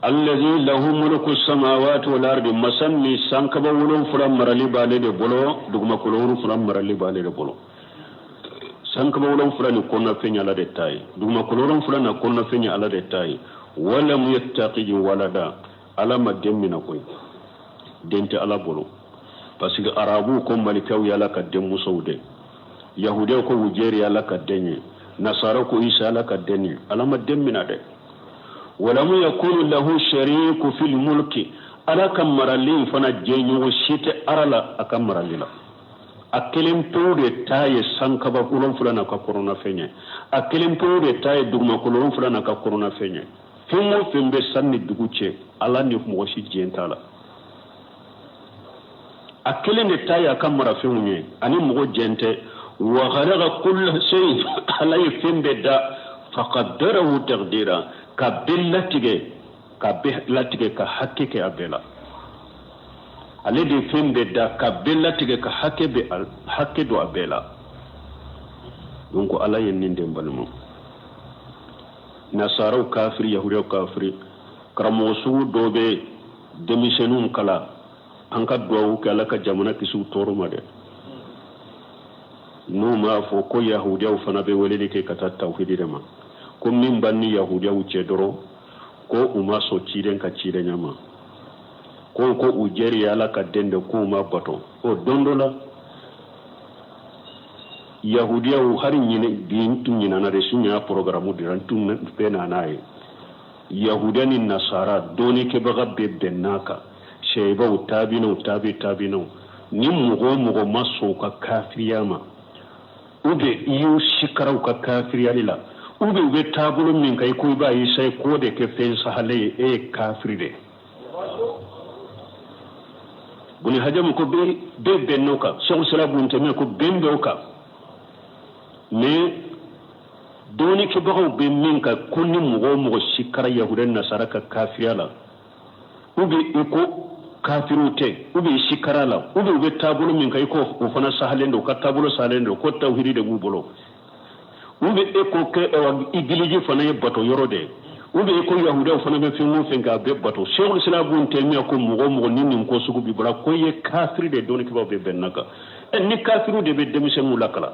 الذي له ملك السماوات والأرض, masa min sankaba 7 marali b'ale de bolo, dugumakolo 7 marali b'ale de bolo. Sankaba 7 ni kɔnɔfɛn ye ala de ta ye, dugumakolo 7 na kɔnɔfɛn ye ala de ta ye. ولم يتخذ ولدا, ala ma den minɛ koyi, den tɛ ala bolo. Parce que arabuw ko malikaw ye ala ka denmusow de, yahudiyaw ko wujeri ye ala ka den ye, nasara ko isa ala ka den ye. Ala ma den minɛ dɛ. ولم يكن له شريك في الملك, ala ka marali fana, jɛɲɔgɔn si tɛ ala la a ka marali la. A kelen pewu de ta ye sankaba 7 n'a ka kɔnɔnafɛn ye, a kelen pewu de ta ye dugumakolo 7 n'a ka kɔnɔnafɛn ye. Fɛn o fɛn bɛ san ni dugu cɛ, ala ni mɔgɔ si jɛn t'a la. A kelen de ta ye a ka marafɛnw ye, ani mɔgɔ jɛn tɛ. وخلق كل شيء, ala ye fɛn bɛɛ da, فقدره تقديرا, ka bɛɛ latigɛ, ka bɛɛ latigɛ, ka hakɛ kɛ a bɛɛ la. Ale de fɛn bɛɛ da, ka bɛɛ latigɛ, ka hakɛ bɛ hakɛ don a bɛɛ la. Donc ala ye nin den balima. Nasaraw kafiri, yahudiyaw kafiri, karamɔgɔ sugu dɔ bɛ denmisɛnninw kala. An ka duwawu kɛ ala ka jamana kisiw tɔɔrɔ ma dɛ. N'u m'a fɔ ko yahudiyaw fana bɛ weleli kɛ ka taa tawhidi de ma, ko min b'an ni yahudiyaw cɛ dɔrɔn, ko u ma sɔn ciden ka cidenya ma, ko u jɛri ye ala ka den de, k'u ma bato o don dɔ la. Yahudiyaw hari ɲinɛ bi, n tun ɲinana de, su y'a programme dira, n tun bɛ na n'a ye. Yahudiya ni nasara dɔɔnikɛbaga bɛɛ bɛn n'a kan, sɛyibaw, taabinaw, taabi taabinaw, ni mɔgɔ o mɔgɔ ma sɔn u ka kafiriya ma, ou bien i y'u sikara u ka kafiriyali la, ou bien u bɛ taabolo min kan, i ko i b'a essayer k'o de kɛ fɛn sahalen ye, e ye kafiri de. Buni hajamu ko bɛɛ bɛn n'o kan. Sɛku sira bun tɛmɛ ko bɛn bɛ o kan. Mais dɔɔnikɛbagaw bɛ min kan, ko ni mɔgɔ o mɔgɔ sikara yahudiya nasara ka kafiriya la, ou bien i ko kafiriw tɛ, ou bien i sikara la, ou bien u bɛ taabolo min kan, i ko o fana sahalen don, u ka taabolo sahalen don, ko tawhidi de b'u bolo, ou bien e ko kɛ igiliji fana ye bato yɔrɔ de ye, ou bien i ko yahudiyaw fana bɛ fɛn o fɛn kɛ, a bɛɛ bato. Sɛku sira bun tɛmiya ko mɔgɔ o mɔgɔ ni nin ko sugu b'i bolo, ko i ye kafiri de. Dɔɔnikɛbagaw bɛ bɛn n'a kan. Ni kafiriw de bɛ denmisɛnninw lakalan,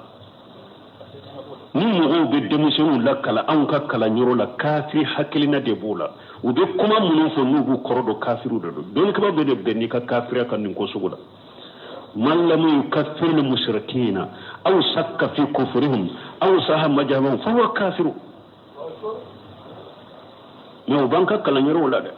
ni mɔgɔw bɛ denmisɛnninw lakalan anw ka kalanyɔrɔ la, kafiri hakilina de b'o la. U bɛ kuma minnu fɔ, n'u b'u kɔrɔ dɔn, kafiriw de don. Dɔɔnikɛbaw bɛ de bɛn n'i ka kafiriya kan nin ko sugu la. من لم يكفر المشركين أو شك في كفرهم أو صح مذهبهم فهو كافر. Mais o b'an ka kalanyɔrɔw la dɛ,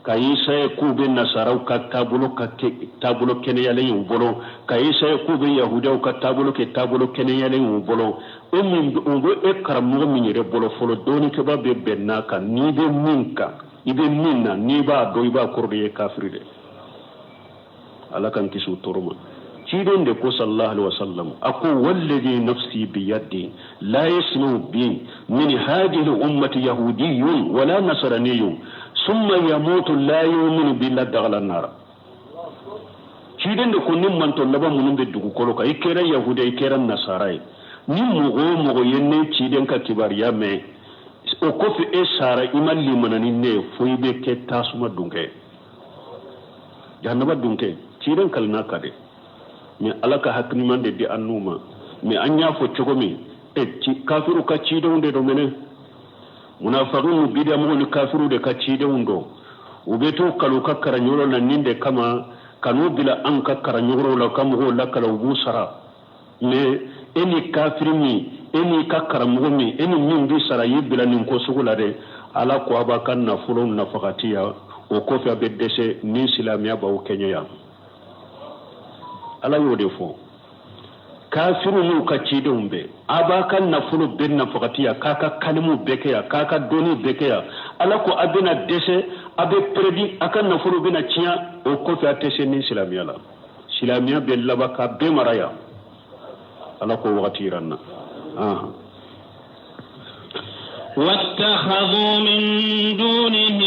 ka essayer k'u bɛ nasaraw ka taabolo ka kɛ taabolo kɛnɛyalen y'u bolo, ka essayer k'u bɛ yahudiyaw ka taabolo kɛ taabolo kɛnɛyalen y'u bolo. E min o bɛ e karamɔgɔ min yɛrɛ bolo fɔlɔ, dɔɔnikɛba bɛ bɛn n'a kan. N'i bɛ min kan, i bɛ min na, n'i b'a dɔn, i b'a kɔrɔ dɔn, i ye kafiri de. Ala k'an kisi o tɔɔrɔ ma. Ciden de ko sallallahu alaihi wasallam, a ko walladhi nafsi biyadi la yasma'u bi min hadhihi ummati yahudiyyun wala nasraniyyun summa yamutu la yu'minu bi illa dakhala an-nar. Ciden de ko ni mantɔn laban minnu bɛ dugukolo kan, i kɛra yahudiya, i kɛra nasara ye, ni mɔgɔ o mɔgɔ ye ne ciden ka kibaruya mɛn, o kɔfɛ e sara i ma limana ni ne ye, fo i bɛ kɛ tasuma dunkɛ, jahanaba dunkɛ. Ciden kalina ka de mais Ala ka hakiliman de di an n'u ma. Mais an y'a fɔ cogo min, e kafiru ka cidenw de don mɛnɛ, munafakiw ni bidiyamɔgɔw ni kafiru de ka cidenw don. U bɛ t'u kalu ka karanɲɔgɔn la nin de kama ka n'u bila an ka karanɲɔgɔnw la ka mɔgɔw lakala, u b'u sara. Mais e ni kafiri min, e n'i ka karamɔgɔ min, e ni min b'i sara y'i bila nin ko sugu la dɛ, Ala ko a b'a ka nafolo nafagati yan, o kɔfɛ a bɛ dɛsɛ ni silamɛya b'aw kɛɲɛ yan. Ala y'o de fɔ kafiru n'u ka cidenw bɛɛ, a b'a ka nafolo bɛɛ nafagati yan, k'a ka kalimu bɛɛ kɛ yan, k'a ka dɔnni bɛɛ kɛ yan. Ala ko a bɛna dɛsɛ, a bɛ pɛrɛdi, a ka nafolo bɛna tiɲɛ, o kɔfɛ a tɛ se ni silamɛya la. Silamɛya bɛ laban ka bɛɛ mara yan. Ala ko wagati yira n na. واتخذوا من دونه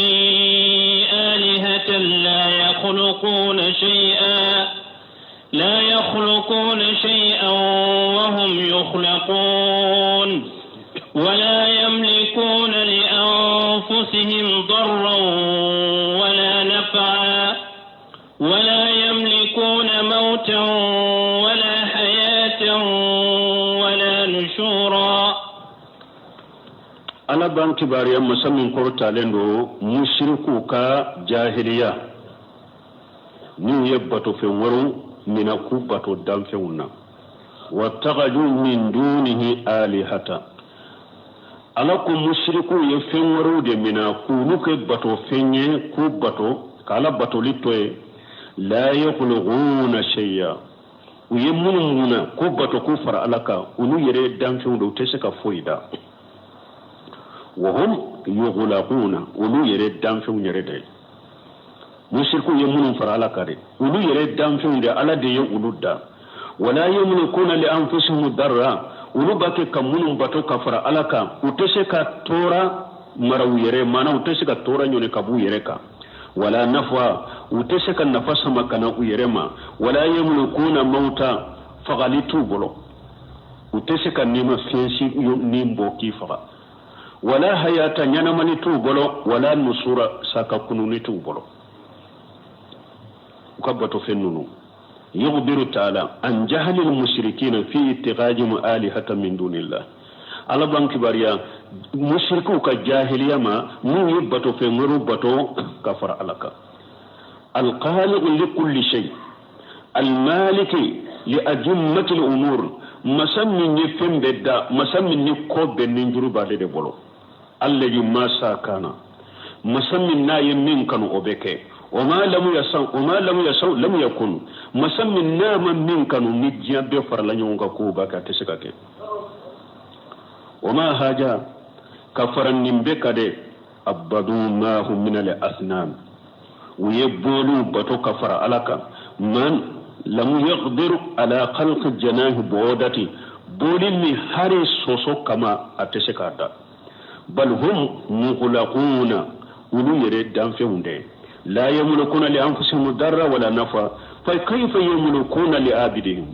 آلهة لا يخلقون شيئا وهم يخلقون ولا يملكون لأنفسهم ضرا ولا نفعا ولا يملكون موتا ولا حياة ولا نشورا. Ala b'an kibaruya masa min kɔrɔtalen don musirikuw ka jahiliya n'u ye batofɛn wɛrɛw mina k'u bato danfɛnw na. Watakaju min dunihi alihata, Ala ko musirikuw ye fɛn wɛrɛw de mina k'olu kɛ batofɛn ye, k'u bato k'Ala batoli to ye. La yakhluquna shay'a, u ye minnu mina k'u bato k'u fara Ala kan, olu yɛrɛ ye danfɛnw de, u tɛ se ka foyi da. Wahum yukhlaquna, olu yɛrɛ danfɛnw yɛrɛ de ye. Musirikuw ye minnu fara Ala kan dɛ, olu yɛrɛ danfɛnw de, Ala de ye olu da. Wala yamlikuna li anfusihim darra, olu b'a kɛ ka minnu bato ka fara Ala kan, u tɛ se ka tɔɔrɔ mara u yɛrɛ, maana u tɛ se ka tɔɔrɔ ɲɔni ka b'u yɛrɛ kan. Wala nafa, u tɛ se ka nafa sama ka na u yɛrɛ ma. Wala yamlikuna mauta, fagali t'u bolo, u tɛ se ka nima fɛn si ni bɔ k'i faga. Wala hayata, ɲɛnamani t'u bolo. Wala nusura, saka kununi t'u bolo. U ka bato fɛn ninnu. Yukhbiru ta'ala an jahlil mushrikina fi ittikhadihim alihatan min dunillah, Ala b'an kibaruya musirikiw ka jahiliya ma n'u ye bato fɛn wɛrɛw bato ka fara Ala kan. Alkhaliqu li kulli shay almaliki li ajimmati umur, masa min ye fɛn bɛɛ da, masa min ni ko bɛɛ ni juru b'ale de bolo. Allazi ma sa kana, masa min n'a ye min kanu o bɛ kɛ. O ma lam yasan, o ma lam yasan lam yakun, masa min n'a ma min kanu, ni diɲɛ bɛɛ farala ɲɔgɔn kan k'o b'a kɛ, a tɛ se ka kɛ. O ma haja ka fara nin bɛɛ kan dɛ, abadu ma hum min al asnam, u ye boliw bato ka fara Ala kan. Man lam yaqdir ala khalqi janahi bu'udati, boli min hari soso kama a tɛ se k'a da. Bal hum mughlaquna, olu yɛrɛ danfɛnw de. La yamlikuna li anfusihim darra wala nafa fa kayfa yamlikuna li abidihim,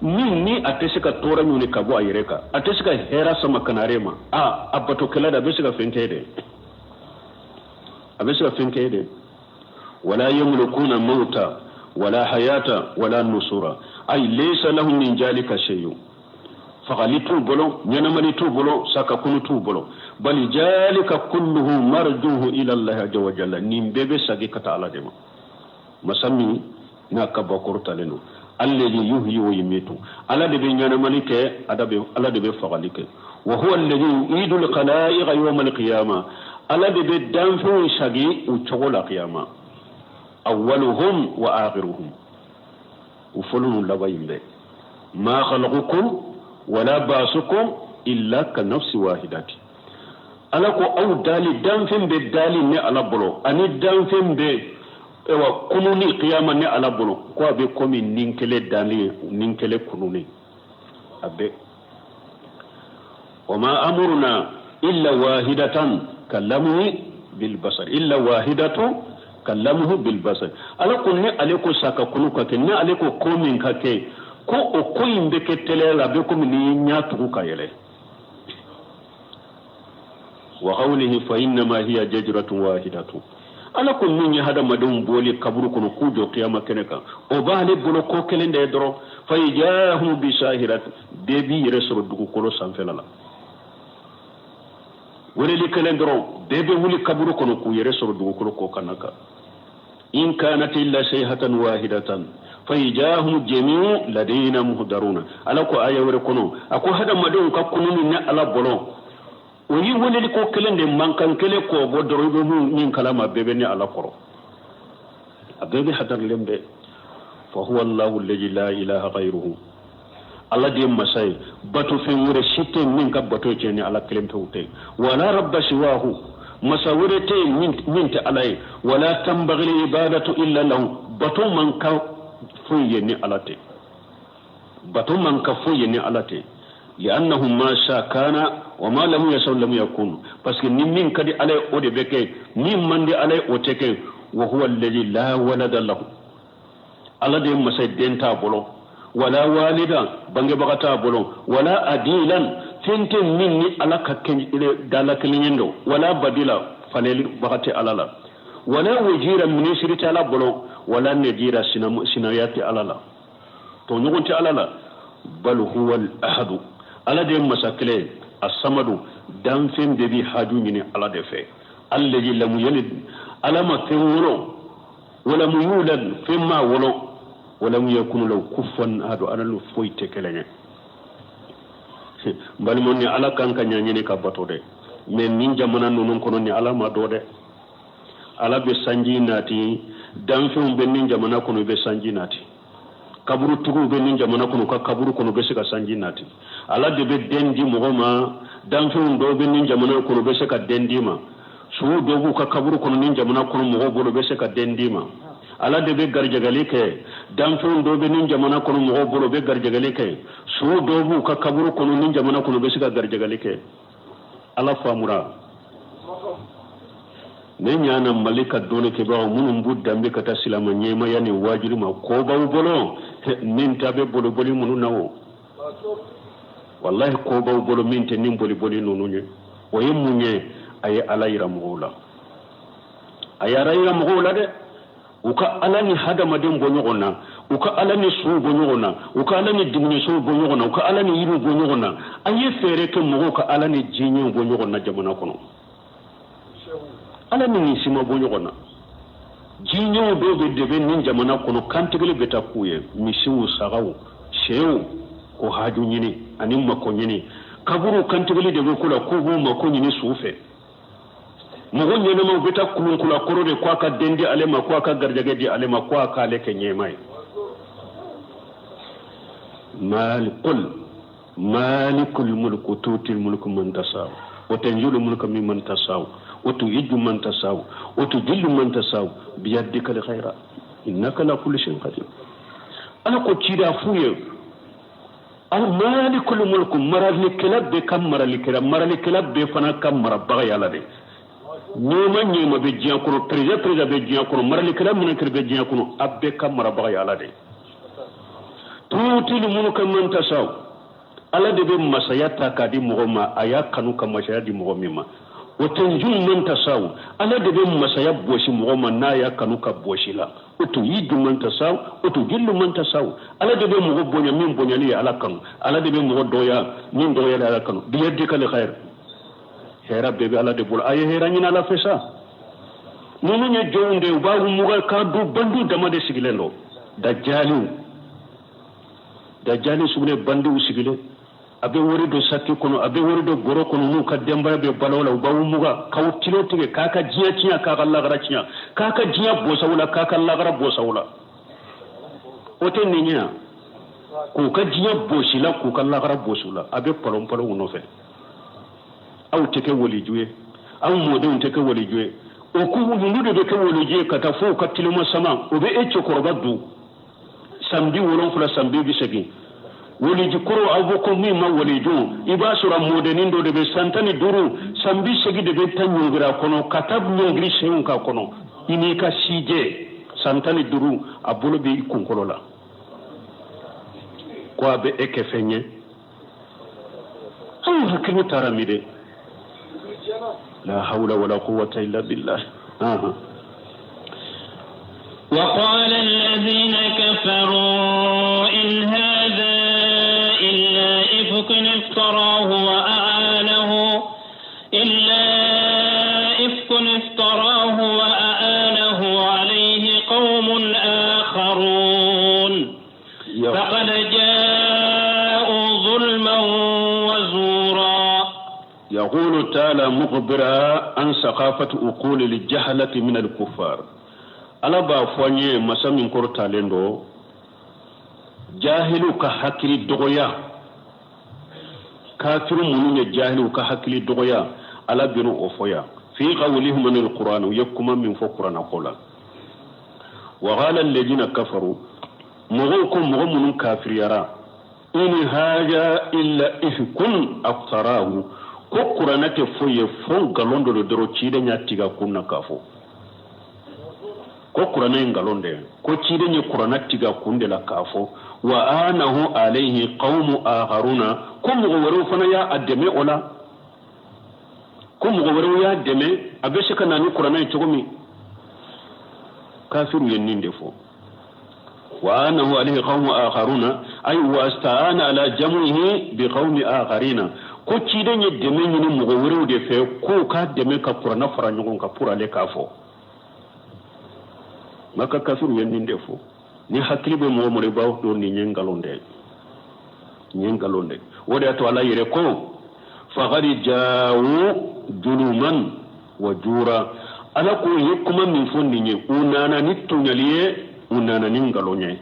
min ni a tɛ se ka tɔɔrɔ ɲini ka bɔ a yɛrɛ kan, a tɛ se ka hɛrɛ sama ka na a yɛrɛ ma, a batokɛla de, a bɛ se ka fɛn kɛ dɛ, a bɛ se ka fɛn kɛ dɛ. Wala yamlikuna mauta wala hayata wala nusura, ay laysa lahum min jalika shay'un, fagali t'u bolo, ɲɛnamani t'u bolo, sakakunu t'u bolo. Bal jalika kulluhu marjuhu ila Allah azza wa jalla, nin bɛɛ bɛ sagi ka taa Ala de ma, masa min n'a ka bakɔrɔtalen don. Alladhi yuhyi wa yumitu, Ala de bɛ ɲɛnamani kɛ, Ala de bɛ fagali kɛ. Wa huwa alladhi yu'idu al-khalaiqa yawm al-qiyamah, Ala de bɛ danfɛnw sagi u cogo la qiyama. Awwaluhum wa akhiruhum, u fɔlɔ n'u laban in bɛɛ. Ma khalaqakum wala ba'sukum illa ka nafsi wahidati, Ala ko aw dali, danfɛn bɛ dali ne Ala bolo ani danfɛn bɛ Ayiwa, kununi kiyama ne Ala bolo, ko a bɛ komi nin kelen dalen, nin kelen kununi a bɛ. Wa ma amuruna illa wahidatan kalamhi bil basar, illa wahidatu kalamhu bil basar. Ala ko ne ale ko sa ka kunu ka kɛ, ne ale ko ko min ka kɛ, ko o ko in bɛ kɛ teliya la, a bɛ komi n'i y'i ɲɛ tugu ka yɛlɛ. Wa qawlihi fa innama hiya jajratun wahidatun. Ala ko min ye hadamadenw bɔli kaburu kɔnɔ k'u jɔ kiyama kɛnɛ kan, o b'ale bolo ko kelen de ye dɔrɔn. Fa idahum bisahirati, bɛɛ b'i yɛrɛ sɔrɔ dugukolo sanfɛla la. Weleli kelen dɔrɔn, bɛɛ bɛ wuli kaburu kɔnɔ k'u yɛrɛ sɔrɔ dugukolo kɔ kan kan. In kanat illa sayhatan wahidatan fa idahum jami'u ladayna muhdaruna. Ala ko aya wɛrɛ kɔnɔ, a ko hadamadenw ka kununi ne Ala bolo, o ye weleli ko kelen de, mankan kelen k'o bɔ dɔrɔn, i bɛ min kalama, bɛɛ bɛ ne Ala kɔrɔ, a bɛɛ bɛ hadarilen bɛɛ. Fa huwa Allahu alladhi la ilaha ghayruhu. Ala de ye masa ye, bato fɛn wɛrɛ si tɛ min ka bato tiɲɛ ni Ala kelen pewu tɛ. Wala rabba siwahu, masa wɛrɛ tɛ yen min tɛ Ala ye. Wala tanbaghi ibadatu illa lahu, bato man kan foyi ye ni Ala tɛ, bato man kan foyi ye ni Ala tɛ. Li'annahu ma sha kana wa ma lam yasha lam yakun, parce que ni min ka di Ala ye, o de bɛ kɛ, min man di Ala ye, o tɛ kɛ. Wa huwa alladhi la walada lahu, Ala de ye masa ye, den t'a bolo. Wala walida, bangebaga t'a bolo. Wala adilan, fɛn tɛ min ni Ala ka kɛ dala kelen ye don. Wala badila, falelibaga tɛ Ala la. Wala wajira, minisiri tɛ Ala bolo. Wala nadira, sinaya tɛ Ala la, tɔɲɔgɔn tɛ Ala la. Bal huwa al ahadu, Ala de ye masa kelen ye, asamadu, danfɛn bɛɛ bi haju ɲini Ala de fɛ. Alladhi lam yalid, Ala ma fɛn wolo. Wala yulad, fɛn ma wolo. Wala yakun lahu kufuwan ahad, Ala n'o foyi tɛ kelen ye. N balimaw, ni Ala kan ka ɲɛɲini ka bato dɛ, mais nin jamana ninnu kɔnɔ, ni Ala ma dɔ dɛ. Ala bɛ sanji nati, danfɛnw bɛ nin jamana kɔnɔ, i bɛ sanji nati. Kaburutigiw bɛ nin jamana kɔnɔ, u ka kaburu kɔnɔ, u bɛ se ka sanji nati. Ala de bɛ den di mɔgɔ ma, danfɛnw dɔw bɛ nin jamana kɔnɔ, u bɛ se ka den d'i ma. Suw dɔw b'u ka kaburu kɔnɔ nin jamana kɔnɔ, mɔgɔw bolo, u bɛ se ka den d'i ma. Ala de bɛ garijɛgɛli kɛ, danfɛnw dɔw bɛ nin jamana kɔnɔ, mɔgɔw bolo, u bɛ garijɛgɛli kɛ. Suw dɔw b'u ka kaburu kɔnɔ nin jamana kɔnɔ, u bɛ se ka garijɛgɛli kɛ. Ala faamura ne ɲana. Mali ka dɔnnikɛbagaw minnu b'u danbe ka taa silama ɲɛmaya ni waajuli ma, ko b'aw bolo min ta bɛ boliboli minnu na o, wallahi ko b'aw bolo min tɛ nin boliboli ninnu ye. O ye mun ye? A ye Ala yira mɔgɔw la, a ye Ala yira mɔgɔw la dɛ. U ka Ala ni hadamaden bɔ ɲɔgɔn na, u ka Ala ni sow bɔ ɲɔgɔn na, u ka Ala ni dumunisow bɔ ɲɔgɔn na, u ka Ala ni yiriw bɔ ɲɔgɔn na. A ye fɛɛrɛ kɛ mɔgɔw ka Ala ni diɲɛw bɔ ɲɔgɔn na jamana kɔnɔ. Ala ni nin si ma bɔ ɲɔgɔn na. Diɲɛw dɔw bɛ de bɛ nin jamana kɔnɔ, kantigɛli bɛ taa k'u ye, misiw, sagaw, sɛw, ko haju ɲini ani mako ɲini. Kaburu kantigɛli de bɛ k'u la, k'u b'u mako ɲini su fɛ. Mɔgɔ ɲɛnamaw bɛ taa kulunkula kɔrɔ de, ko a ka den di ale ma, ko a ka garijɛgɛ di ale ma, ko a k'ale kɛ ɲɛma ye. Malikul malikul mulku tuutil mulku man tasaw wa tanzilul mulka mimman tasaw wa tu'izzu man tasaw wa tudillu man tasaw biyadika alkhayra innaka ala kulli shay'in qadir. Ala ko cida f'u ye, al malikul mulku, maralikɛla bɛɛ ka maralikɛla, maralikɛla bɛɛ fana ka marabaga y'Ala de. Ɲɛma ɲɛma bɛ diɲɛ kɔnɔ, président président bɛ diɲɛ kɔnɔ, maralikɛla maralikɛla bɛ diɲɛ kɔnɔ, a bɛɛ ka marabaga y'Ala de. Tuutil mulka man tasaw, Ala de bɛ masaya ta k'a di mɔgɔ ma, a y'a kanu ka masaya di mɔgɔ min ma. Wa tanzi'u man tasaw, Ala de bɛ masaya bɔsi mɔgɔ ma n'a y'a kanu ka bɔsi la. Wa tu'izzu man tasaw wa tudillu man tasaw, Ala de bɛ mɔgɔ bonya min bonyali ye Ala kanu, Ala de bɛ mɔgɔ dɔgɔya min dɔgɔyali Ala kanu. Biyadika alkhair, hɛrɛ bɛɛ bɛ Ala de bolo, a ye hɛrɛ ɲini Ala fɛ sa. Ninnu ye jɔnw de ye, u b'a mugan ka du bandiw dama de sigilen don, dajaliw, dajali sugunɛ bandiw sigilen. A bɛ wari don saki kɔnɔ, a bɛ wari don bɔrɔ kɔnɔ, n'u ka denbaya bɛ balo la, u b'aw mugan k'aw tilo tigɛ, k'a ka diɲɛ tiɲɛ, k'a ka lagara tiɲɛ, k'a ka diɲɛ bɔsaw la, k'a ka lagara bɔsaw la. O tɛ nin ye yan, k'u ka diɲɛ bɔsi la, k'u ka lagara bɔsi la. A bɛ palon palonw nɔfɛ, aw tɛ kɛ waliju ye, aw mɔdenw tɛ kɛ waliju ye. O ko ninnu de bɛ kɛ woliji ye ka taa fo u ka tilema sama, o bɛ e cɛkɔrɔba dun san 70, san 80. Woliji kɔrɔ, aw bɔ ko min ma woliju, i b'a sɔrɔ mɔdennin dɔ de bɛ san 15, san 80 de bɛ taa ɲɔngiri a kɔnɔ, ka taa ɲɔngiri senw k'a kɔnɔ. I n'i ka sijɛ san 15, a bolo bɛ i kunkolo la ko a bɛ e kɛ fɛn ye. Anw hakili taara min dɛ? La hawla wala quwwata illa billah. وقال الذين كفروا إن هذا إلا إفك افتراه وأعانه إلا إفك افتراه وأعانه عليه قوم آخرون فقد جاءوا ظلما وزورا. يقول تعالى مخبرا عن سخافة عقول الجهلة من الكفار. Ala b'a fɔ an ye, masa min kɔrɔtalen don, jahiliw ka hakili dɔgɔya, kafiru minnu ye jahiliw ka hakili dɔgɔya, Ala bɛna o fɔ yan. Fi qawlihim anil Qur'an, u ye kuma min fɔ Kuranna ko la. Wa qala alladhina kafaru, mɔgɔw ko, mɔgɔ minnu kafiriyara, in haja illa ifkun aftarahu, ko Kuranna tɛ foyi ye fo nkalon dɔ de dɔrɔn ciden y'a tigɛ kun na k'a fɔ ko Kuranɛ ye nkalon de ye, ko ciden ye Kuranɛ tigɛ kun de la k'a fɔ. Wa anahu alayhi qawmu akharuna, ko mɔgɔ wɛrɛw fana y'a dɛmɛ o la, ko mɔgɔ wɛrɛw y'a dɛmɛ a bɛ se ka na ni Kuranɛ ye cogo min. Kafiru ye nin de fɔ. Wa anahu alayhi qawmu akharuna, ay wa asta'ana ala jam'ihi bi qawmi akharina, ko ciden ye dɛmɛ ɲini mɔgɔ wɛrɛw de fɛ k'u ka dɛmɛ ka Kuranɛ fara ɲɔgɔn kan pour ale k'a fɔ. Maka kafiru ye nin de fɔ. Ni hakili bɛ mɔgɔ mɔgɔ, i b'a dɔn nin ye nkalon de ye, nin ye nkalon de ye. O de y'a to Ala yɛrɛ ko faqad ja'u juluman wa jura. Ala ko u ye kuma min fɔ nin ye, u nana ni tɔɲɔli ye, u nana ni nkalon ye.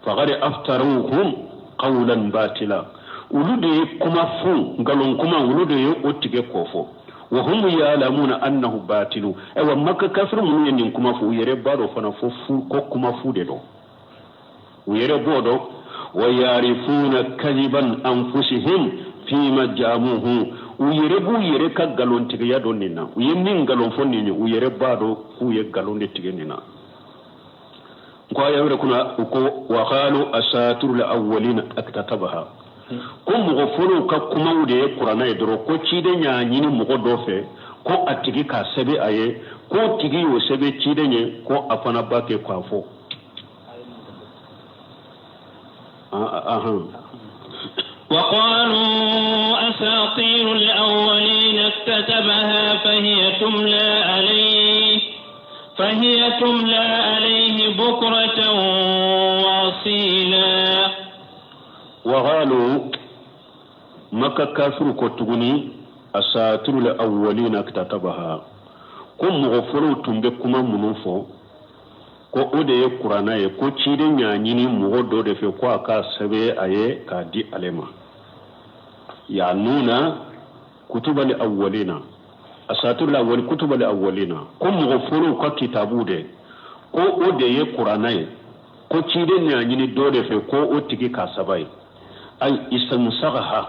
Faqad aftaruhum qawlan batila, olu de ye kuma fo, nkalon kuma, olu de ye o tigɛ k'o fɔ. Wa hum ya'lamuna annahu batilu. Ayiwa, Maka kafiru minnu ye nin kuma fɔ, u yɛrɛ b'a dɔn fana fo fu ko kuma fu de don, u yɛrɛ b'o dɔn. Wa yarifuna kadiban anfusihim fima jamuhu, u yɛrɛ b'u yɛrɛ ka nkalontigiya dɔn nin na. U ye min nkalon fɔ nin ye, u yɛrɛ b'a dɔn k'u ye nkalon de tigɛ nin na. Ko aya wɛrɛ kunna, u ko wa qalu asatirul awwalina aktatabaha, ko mɔgɔ fɔlɔw ka kumaw de ye Kuranɛ ye dɔrɔn, ko ciden y'a ɲini mɔgɔ dɔ fɛ ko a tigi k'a sɛbɛn a ye, k'o tigi y'o sɛbɛn ciden ye, ko a fana b'a kɛ k'a fɔ. وقالوا أساطير الأولين اكتتبها فهي تملى عليه بكرة وأصيلا. وقالوا، Maka kafiru ko tuguni asatirul awwalina aktatabaha, ko mɔgɔ fɔlɔw tun bɛ kuma minnu fɔ, ko o de ye Kuranɛ ye, ko ciden y'a ɲini mɔgɔ dɔ de fɛ ko a k'a sɛbɛn a ye k'a di ale ma. Yanuna kutubal awwalina, asatirul awwal kutubal awwalina, ko mɔgɔ fɔlɔw ka kitabu de, ko o de ye Kuranɛ ye, ko ciden y'a ɲini dɔ de fɛ ko o tigi k'a sɛbɛn ye. Ay istansagaha,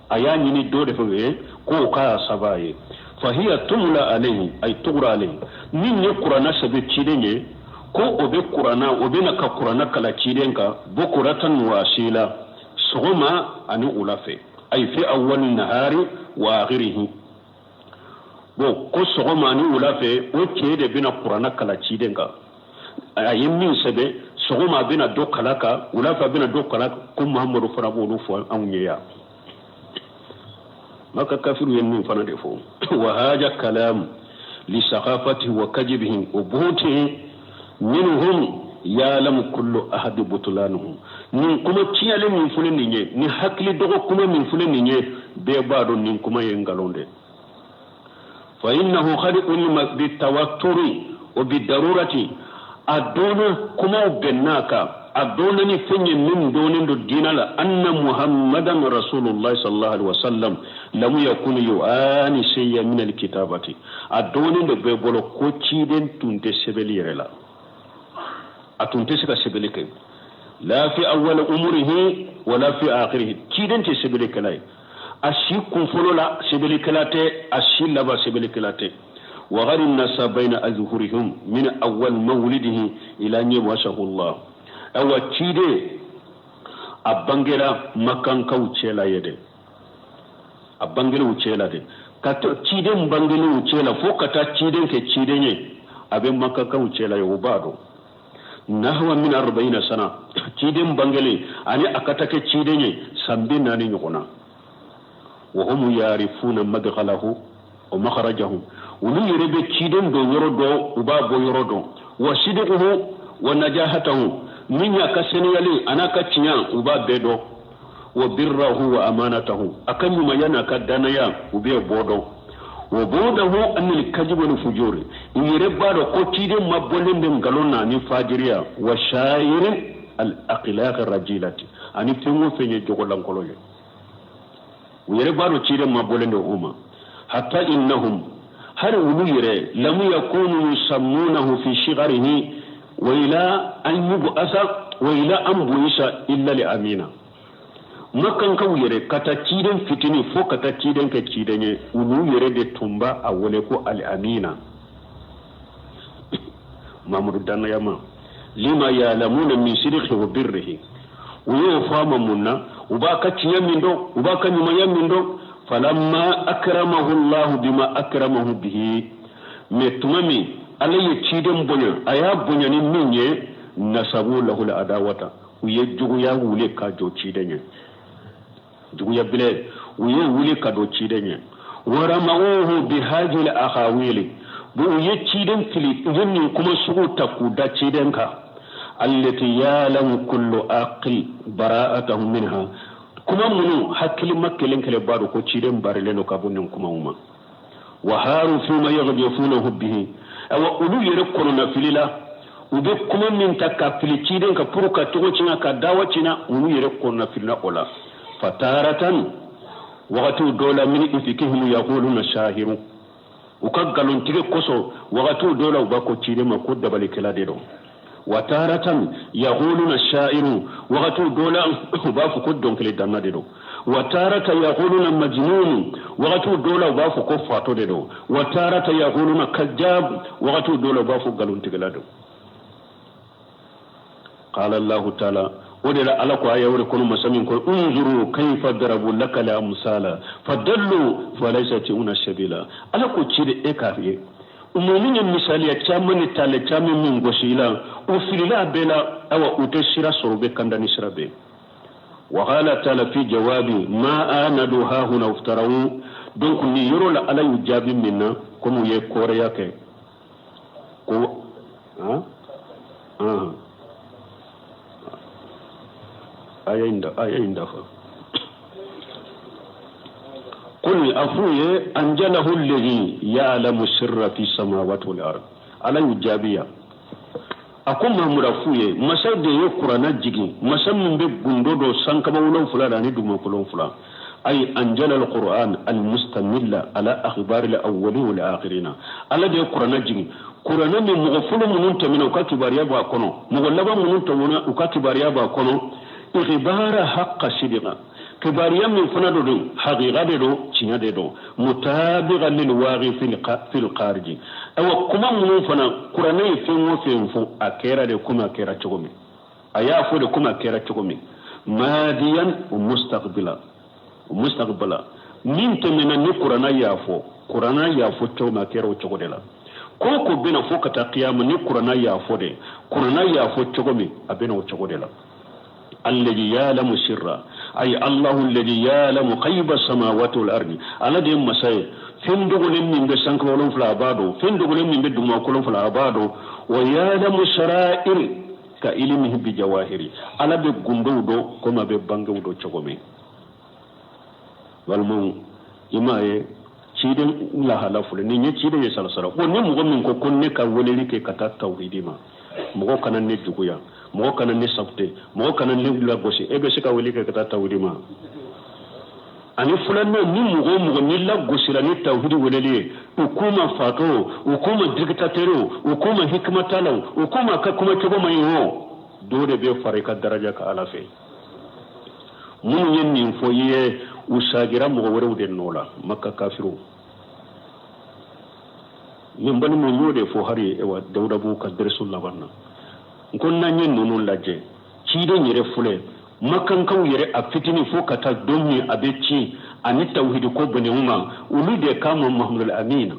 a y'a ɲini dɔ de fɛ k'o k'a sɛbɛn ye. Fahiya tumla alayhi, ay tugra alayhi, min ye Kuranɛ sɛbɛn ciden ye, ko o bɛ Kuranɛ, o bɛna ka Kuranɛ kalan ciden kan bukuratan wa asila, sɔgɔma ani wula fɛ, ay fi awwali nahari wa akhirihi. Bon, ko sɔgɔma ani wula fɛ, o cɛ de bɛna Kuranɛ kalan ciden kan. A ye min sɛbɛn, sɔgɔma a bɛna dɔ kalan kan, wula fɛ a bɛna dɔ kalan. Ko Muhamadu fana b'olu fɔ anw ye yan. Maka kafiru ye min fana de fɔ. Wa haja kalam li sakafati wa kajibihim wa buhutihim minhum ya'lamu kullu ahadi butulanuhu. Nin kuma tiɲɛlen min filɛ nin ye, ni hakili dɔgɔ kuma min filɛ nin ye, bɛɛ b'a dɔn nin kuma ye nkalon de. Fa innahu qad ulima bitawaturi wa bidarurati, a dɔnna, kumaw bɛnn'a kan. A dɔnnen ni fɛn ye min dɔnnen don diinɛ la, anna Muhammadan Rasulullah sallallahu alaihi wasallam lam yakun yu'ani shay'an min al-kitabati. A dɔnnen don bɛɛ bolo ko ciden tun tɛ sɛbɛnni yɛrɛ la, a tun tɛ se ka sɛbɛnni kɛ, la fi awwal umurihi wala fi akhirihi. Ciden tɛ sɛbɛnnikɛla ye, a si kunfɔlɔ la sɛbɛnnikɛla tɛ, a si laban sɛbɛnnikɛla tɛ. Wa ghari nasa bayna azhurihim min awwal mawlidihi ila an yab'athahu Allah. Awa, ciden a bangera makankaw cɛla ye dɛ, a bangela u cɛla de, ka to ciden bangelen u cɛla fo ka taa ciden kɛ ciden ye, a bɛ makankaw cɛla ye, o b'a dɔn. Nahwa min arba'ina sana, ciden bangelen ani a ka taa kɛ ciden ye, san 40 ɲɔgɔn na. Wa hum yarifuna madkhalahu wa makhrajahu, olu yɛrɛ bɛ ciden don yɔrɔ dɔn, u b'a bɔ yɔrɔ dɔn. Wa sidikuhu wa najahatahu, min y'a ka seniyali a n'a ka tiɲɛ, u b'a bɛɛ dɔn. Wa birrahu wa amanatahu, a ka ɲumanya n'a ka danaya, u bɛ bɔ dɔn. Wa bu'dahu anil kadhib wal fujuri, u yɛrɛ b'a dɔn ko ciden mabɔlen bɛ nkalon na ni fajiriya. Wa sha'irin al akhlaq rajilati, ani fɛn o fɛn ye jogo lankolon ye, u yɛrɛ b'a dɔn ciden mabɔlen don o ma. Hatta innahum, hali olu yɛrɛ, lam yakunu yusammunahu fi shigharihi wa ila an yub'asa wa ila an bu'isa illa li amina. Makankaw yɛrɛ, ka taa ciden fitini fo ka taa ciden kɛ ciden ye, olu yɛrɛ de tun b'a a wele ko al amina, Mamadu danayama. Lima ya'lamuna min sidqihi wa birrihi, u y'o fɔ a ma mun na? U b'a ka tiɲɛ min dɔn, u b'a ka ɲumanya min dɔn. Falamma akramahu Allahu bima akramahu bihi, mais tuma min Ala ye ciden bonya, a y'a bonya ni min ye, nasabu lahu adawata, u ye juguya wuli ka jɔ ciden ye, juguya bile u ye wuli ka don ciden ye. Waramawuhu bihajil akhawili, u ye ciden fili, u ye nin kuma sugu ta k'u da ciden kan. Allati ya'lamu kullu aqil bara'atahu minha, kuma minnu hakilima kelen kelen b'a dɔn ko ciden barilen don ka bɔ nin kumaw ma. Wa haru fima yaghdifunahu bihi, awa olu yɛrɛ kɔnɔnafili la, u bɛ kuma min ta ka fili ciden kan pour ka cogo tiɲɛ, ka dawa tiɲɛ, olu yɛrɛ kɔnɔnafilila o la. Fataratan, wagatiw dɔw la, min ifikihim yaquluna shahiru, u ka nkalontigɛ kosɔn, wagatiw dɔw la u b'a ko ciden ma ko dabalikɛla de don. Wa taratan yaquluna sha'iru, wagatiw dɔw la u b'a fɔ ko dɔnkilidanna de don. Wa taratan yaquluna majnun, wagatiw dɔw la u b'a fɔ ko fatɔ de don. Wa taratan yaquluna kajjab, wagatiw dɔw la u b'a fɔ nkalontigɛla don. Qala Allahu ta'ala, o de la Ala ko aya wɛrɛ kɔnɔ, masa min ko unzuru kayfa darabu laka al amsala fadallu fala yastati'una sabila. Ala ko ci de e k'a ye minnu ye misaliya caman ni tale caman min gosi i la, u filila a bɛɛ la, awa u tɛ sira sɔrɔ, u bɛ kanda ni sira bɛɛ. Wa qala ta'ala fi jawabi ma anadu hahuna uftarawu. Donc nin yɔrɔ la Ala y'u jaabi min na, komi u ye kɔrɔya kɛ ko han han aya in da, aya in dafa. Qul, a f'u ye, anjalahu alladhi ya'lamu sirra fi samawati wal ard. Ala y'u jaabi yan, a ko Mamudu, a f'u ye, masa de ye kuranna jigin, masa min bɛ gundo dɔn sankaba wolonfila la ani dugumakolo wolonfila. Ay anjala alquran almustamilla ala akhbari alawwalin wal akhirina. Ala de ye kuranna jigin, kuranna min mɔgɔ fɔlɔ minnu tɛmɛna, u ka kibaruya b'a kɔnɔ, mɔgɔ laban minnu tɛmɛna, u ka kibaruya b'a kɔnɔ. Ikhbara haqqa sidqa, kibaruya min fana do don, haqiqa de don, tiɲɛ de don. Mutabiqa lil waqi fil khariji, awa kuma minnu fana kuranɛ ye fɛn o fɛn fɔ, a kɛra de komi a kɛra cogo min, a y'a fɔ de komi a kɛra cogo min. Madiyan wa mustaqbila, mustaqbala, min tɛmɛna ni kuranɛ y'a fɔ, kuranɛ y'a fɔ cogo min, a kɛra o cogo de la. Ko o ko bɛna fo ka taa kiyama, ni kuranɛ y'a fɔ de, kuranɛ y'a fɔ cogo min, a bɛna o cogo de la. Alladhi ya'lamu sirra, ay Allahu alladhi ya'lamu ghaiba samawati wal ardi. Ala de ye masa ye, fɛn dogolen min bɛ sankaba wolonfila, a b'a dɔn, fɛn dogolen min bɛ dugumakolo wolonfila, a b'a dɔn. Wa ya'lamu sara'ir ka ilmihi bi jawahiri, Ala bɛ gundow dɔn komi a bɛ bangew dɔn cogo min. Balimaw, i m'a ye ciden lahala filɛ nin ye, ciden ye salasala ko ni mɔgɔ min ko ko ne ka weleli kɛ ka taa tawhidi ma. Mɔgɔ kana ne juguya, mɔgɔ kana ne saboter, mɔgɔ kana ne lagosi. E bɛ se ka wele kɛ ka taa tawhidi ma. Ani filanan, ni mɔgɔ o mɔgɔ ni lagosira ni tawhidi weleli ye, u k'u ma fatɔ, u k'u ma dictateur, u k'u ma hikima t'a la, u k'u ma ka kuma cogo man ɲi, o dɔ de bɛ fara i ka daraja kan Ala fɛ. Minnu ye nin fɔ i ye, u sagira mɔgɔ wɛrɛw de nɔ la, Maka kafiriw. Min balimaw, n y'o de fɔ hali ewa Dawudabugu ka dɛrɛso laban na. N ko n'an ye ninnu lajɛ, ciden yɛrɛ filɛ, makankaw yɛrɛ a fitinin fo ka taa don min a bɛ ci ani tawhidi ko bɛnenw ma, olu de k'a ma Mahamudul Amina,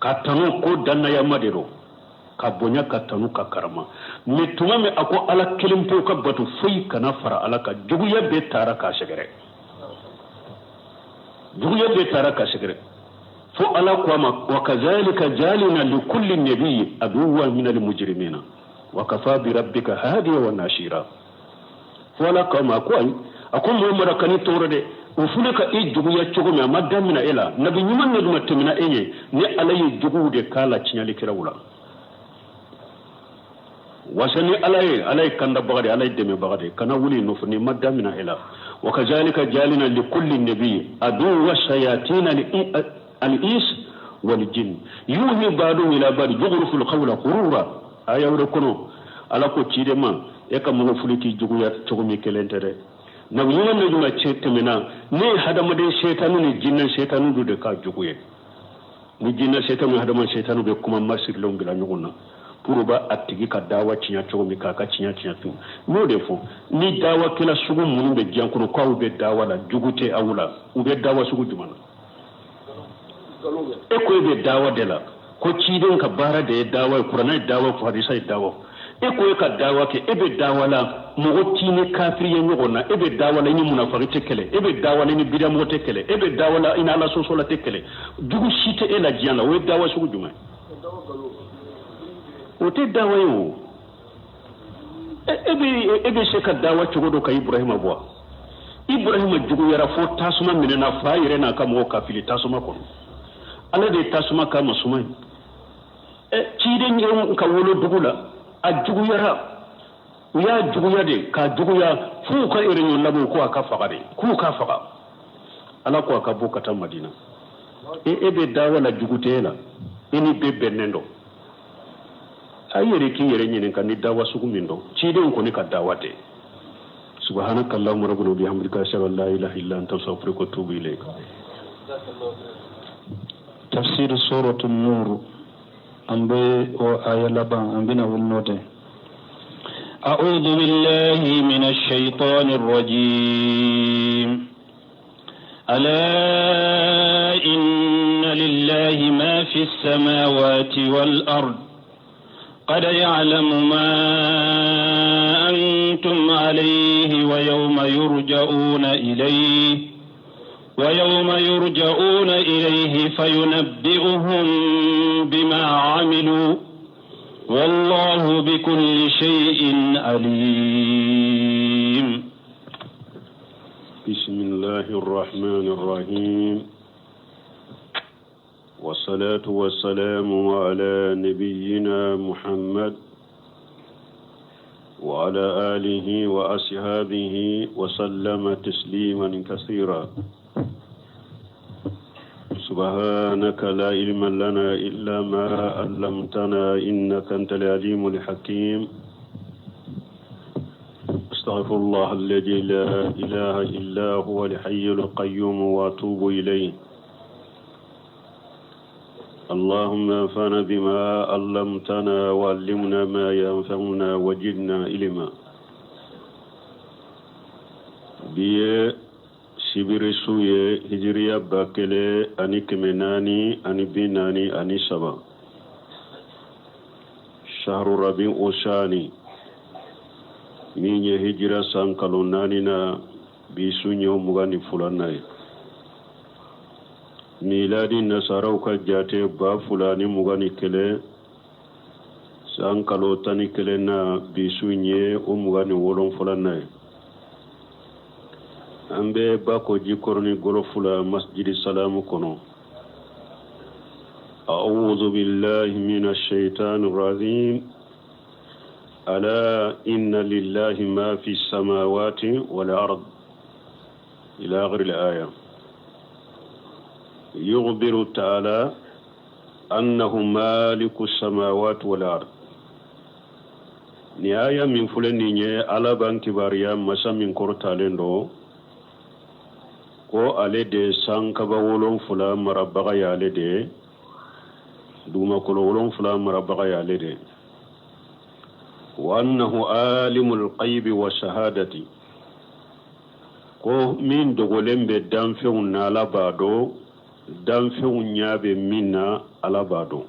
ka tanu ko dannayama de don, ka bonya, ka tanu, ka karama. Mais tuma min a ko Ala kelen pewu ka bato, foyi kana fara Ala kan, juguya bɛɛ taara k'a sɛgɛrɛ, juguya bɛɛ taara k'a sɛgɛrɛ, fo Ala ko a ma: wa kazalika jalina likulli nabiyyin aduwwan min almujrimina wa kafa bi rabbika hadiya wa nasira. Fo Ala ko a ma ko ayi, a ko Muhamadu, kan'i tɔɔrɔ dɛ. U filɛ ka e juguya cogo min, a ma damina e la. Nabi ɲuman na jumɛn tɛmɛna e ɲɛ? Ni Ala ye juguw de k'a la tiɲɛlikɛlaw la wasa ni Ala ye, Ala ye kandabaga de, Ala ye dɛmɛbaga de. Kana wuli nɔfɛ, nin ma damina e la. Wa kazalika jalina likulli nabiyyin aduwwa shayatina al-ins wal jinn yuhi ba'duhum ila ba'd zukhrufal qawla ghurura. Aya wɛrɛ kɔnɔ, Ala ko ciden ma, e ka mɔgɔ fili k'i juguya cogo min, kelen tɛ dɛ. Nabi ɲuman na jumɛn cɛ tɛmɛna? Ne ye hadamaden setanu ni jinɛ setanu dɔ de ka jugu ye. Ni jinɛ setanu ni hadamaden setanu bɛ kuma masirilenw bila ɲɔgɔn na pour ba a tigi ka dawa tiɲɛ cogo min, k'a ka tiɲɛ tiɲɛ tun. N y'o de fɔ, ni dawakɛla sugu minnu bɛ diɲɛ kɔnɔ k'aw bɛ dawa la, jugu tɛ aw la, u bɛ dawa sugu jumɛn na? E ko e bɛ dawa de la, ko ciden ka baara de ye dawa ye, kuranɛ ye dawa, hadisa ye dawa. E ko e ka dawa kɛ, e bɛ dawa la, mɔgɔ t'i ni kafiri ye ɲɔgɔn na. E bɛ dawa la, i ni munafaki tɛ kɛlɛ. E bɛ dawa la, i ni bidamɔgɔ tɛ kɛlɛ. E bɛ dawa la, i ni Ala sɔsɔla tɛ kɛlɛ. Jugu si tɛ e la diɲɛ la. O ye dawa sugu jumɛn? O tɛ dawa ye. O e bɛ se ka dawa cogo dɔ ka Iburahima bɔ? Iburahima juguyara fo tasuma minɛna fa yɛrɛ n'a ka mɔgɔw ka fili tasuma kɔnɔ. Ala de ye tasuma k'a ma suma ye. Ciden yɛrɛ ka wolo dugu la, a juguyara, u y'a juguya de k'a juguya f'u ka réunion labɛn ko a ka faga de, k'u ka faga. Ala ko a ka bɔ ka taa Madina. E bɛ dawa la, jugu tɛ e la, i ni bɛɛ bɛnnen don. A yɛrɛ k'i yɛrɛ ɲininka ni dawa sugu min don, cidenw kɔni ka dawa tɛ. Subhanaka allahumma rabbana wa bihamdika, ashhadu an la ilaha illa anta, astaghfiruka wa atubu ilayk. Tafsir suratu Nur, an bɛ o aya laban, an bɛna wuli n'o tɛ. أعوذ بالله من الشيطان الرجيم. ألا إن لله ما في السماوات والأرض، قد يعلم ما أنتم عليه ويوم يرجعون إليه فينبئهم بما عملوا، والله بكل شيء عليم. بسم الله الرحمن الرحيم، والصلاة والسلام على نبينا محمد وعلى آله وأصحابه وسلم تسليما كثيرا. سبحانك لا علم لنا إلا ما علمتنا، إنك أنت العليم الحكيم. أستغفر الله الذي لا إله إلا هو الحي القيوم وأتوب إليه. اللهم انفعنا بما علمتنا وعلمنا ما ينفعنا وزدنا علما. Bi ye sibiri su ye, hijiriya 1443, shahru rabi osani, min ye hijira san kalo naani na, bi su ye 22nan ye. Miladi nasaraw ka jate, 2021, san kalo 11 na, bi su ye o 27nan ye. An bɛ Bako Jikɔrɔni Gɔlɔfu la, Masjidi Salamu kɔnɔ. أعوذ بالله من الشيطان الرجيم ألا إن لله ما في السماوات والأرض إلى آخر الآية يخبر تعالى أنه مالك السماوات والأرض Nin aya min filɛ nin ye, Ala b'an kibaruya masa min kɔrɔtalen don, ko ale de sankaba 7 marabaga y'ale de ye, dugumakolo 7 marabaga y'ale de ye. Wa annahu alimul ghaibi wa shahadati, ko min dogolen bɛ danfɛnw na, Ala b'a dɔn, danfɛnw ɲɛ bɛ min na, Ala b'a dɔn.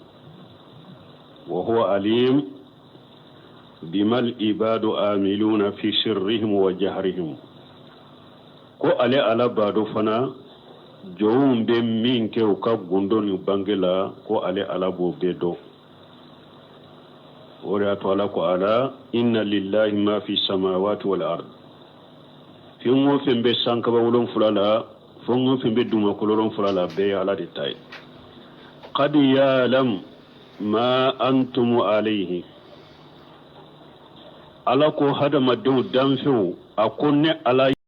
Wa huwa alim bimal ibadu amiluna fi sirrihim wa jahrihim, ko ale Ala b'a dɔn fana jɔnw bɛ min kɛ u ka gundo ni bange la, ko ale Ala b'o bɛɛ dɔn. O de y'a to Ala ko ala inna lillahi ma fi samawati wal ard, fɛn o fɛn bɛ sankaba 7 la, fɛn o fɛn bɛ dugumakolo 7 la, bɛɛ ye Ala de ta ye. Qad ya'lam ma antum alayhi, Ala ko hadamadenw, danfɛnw, a ko ne Ala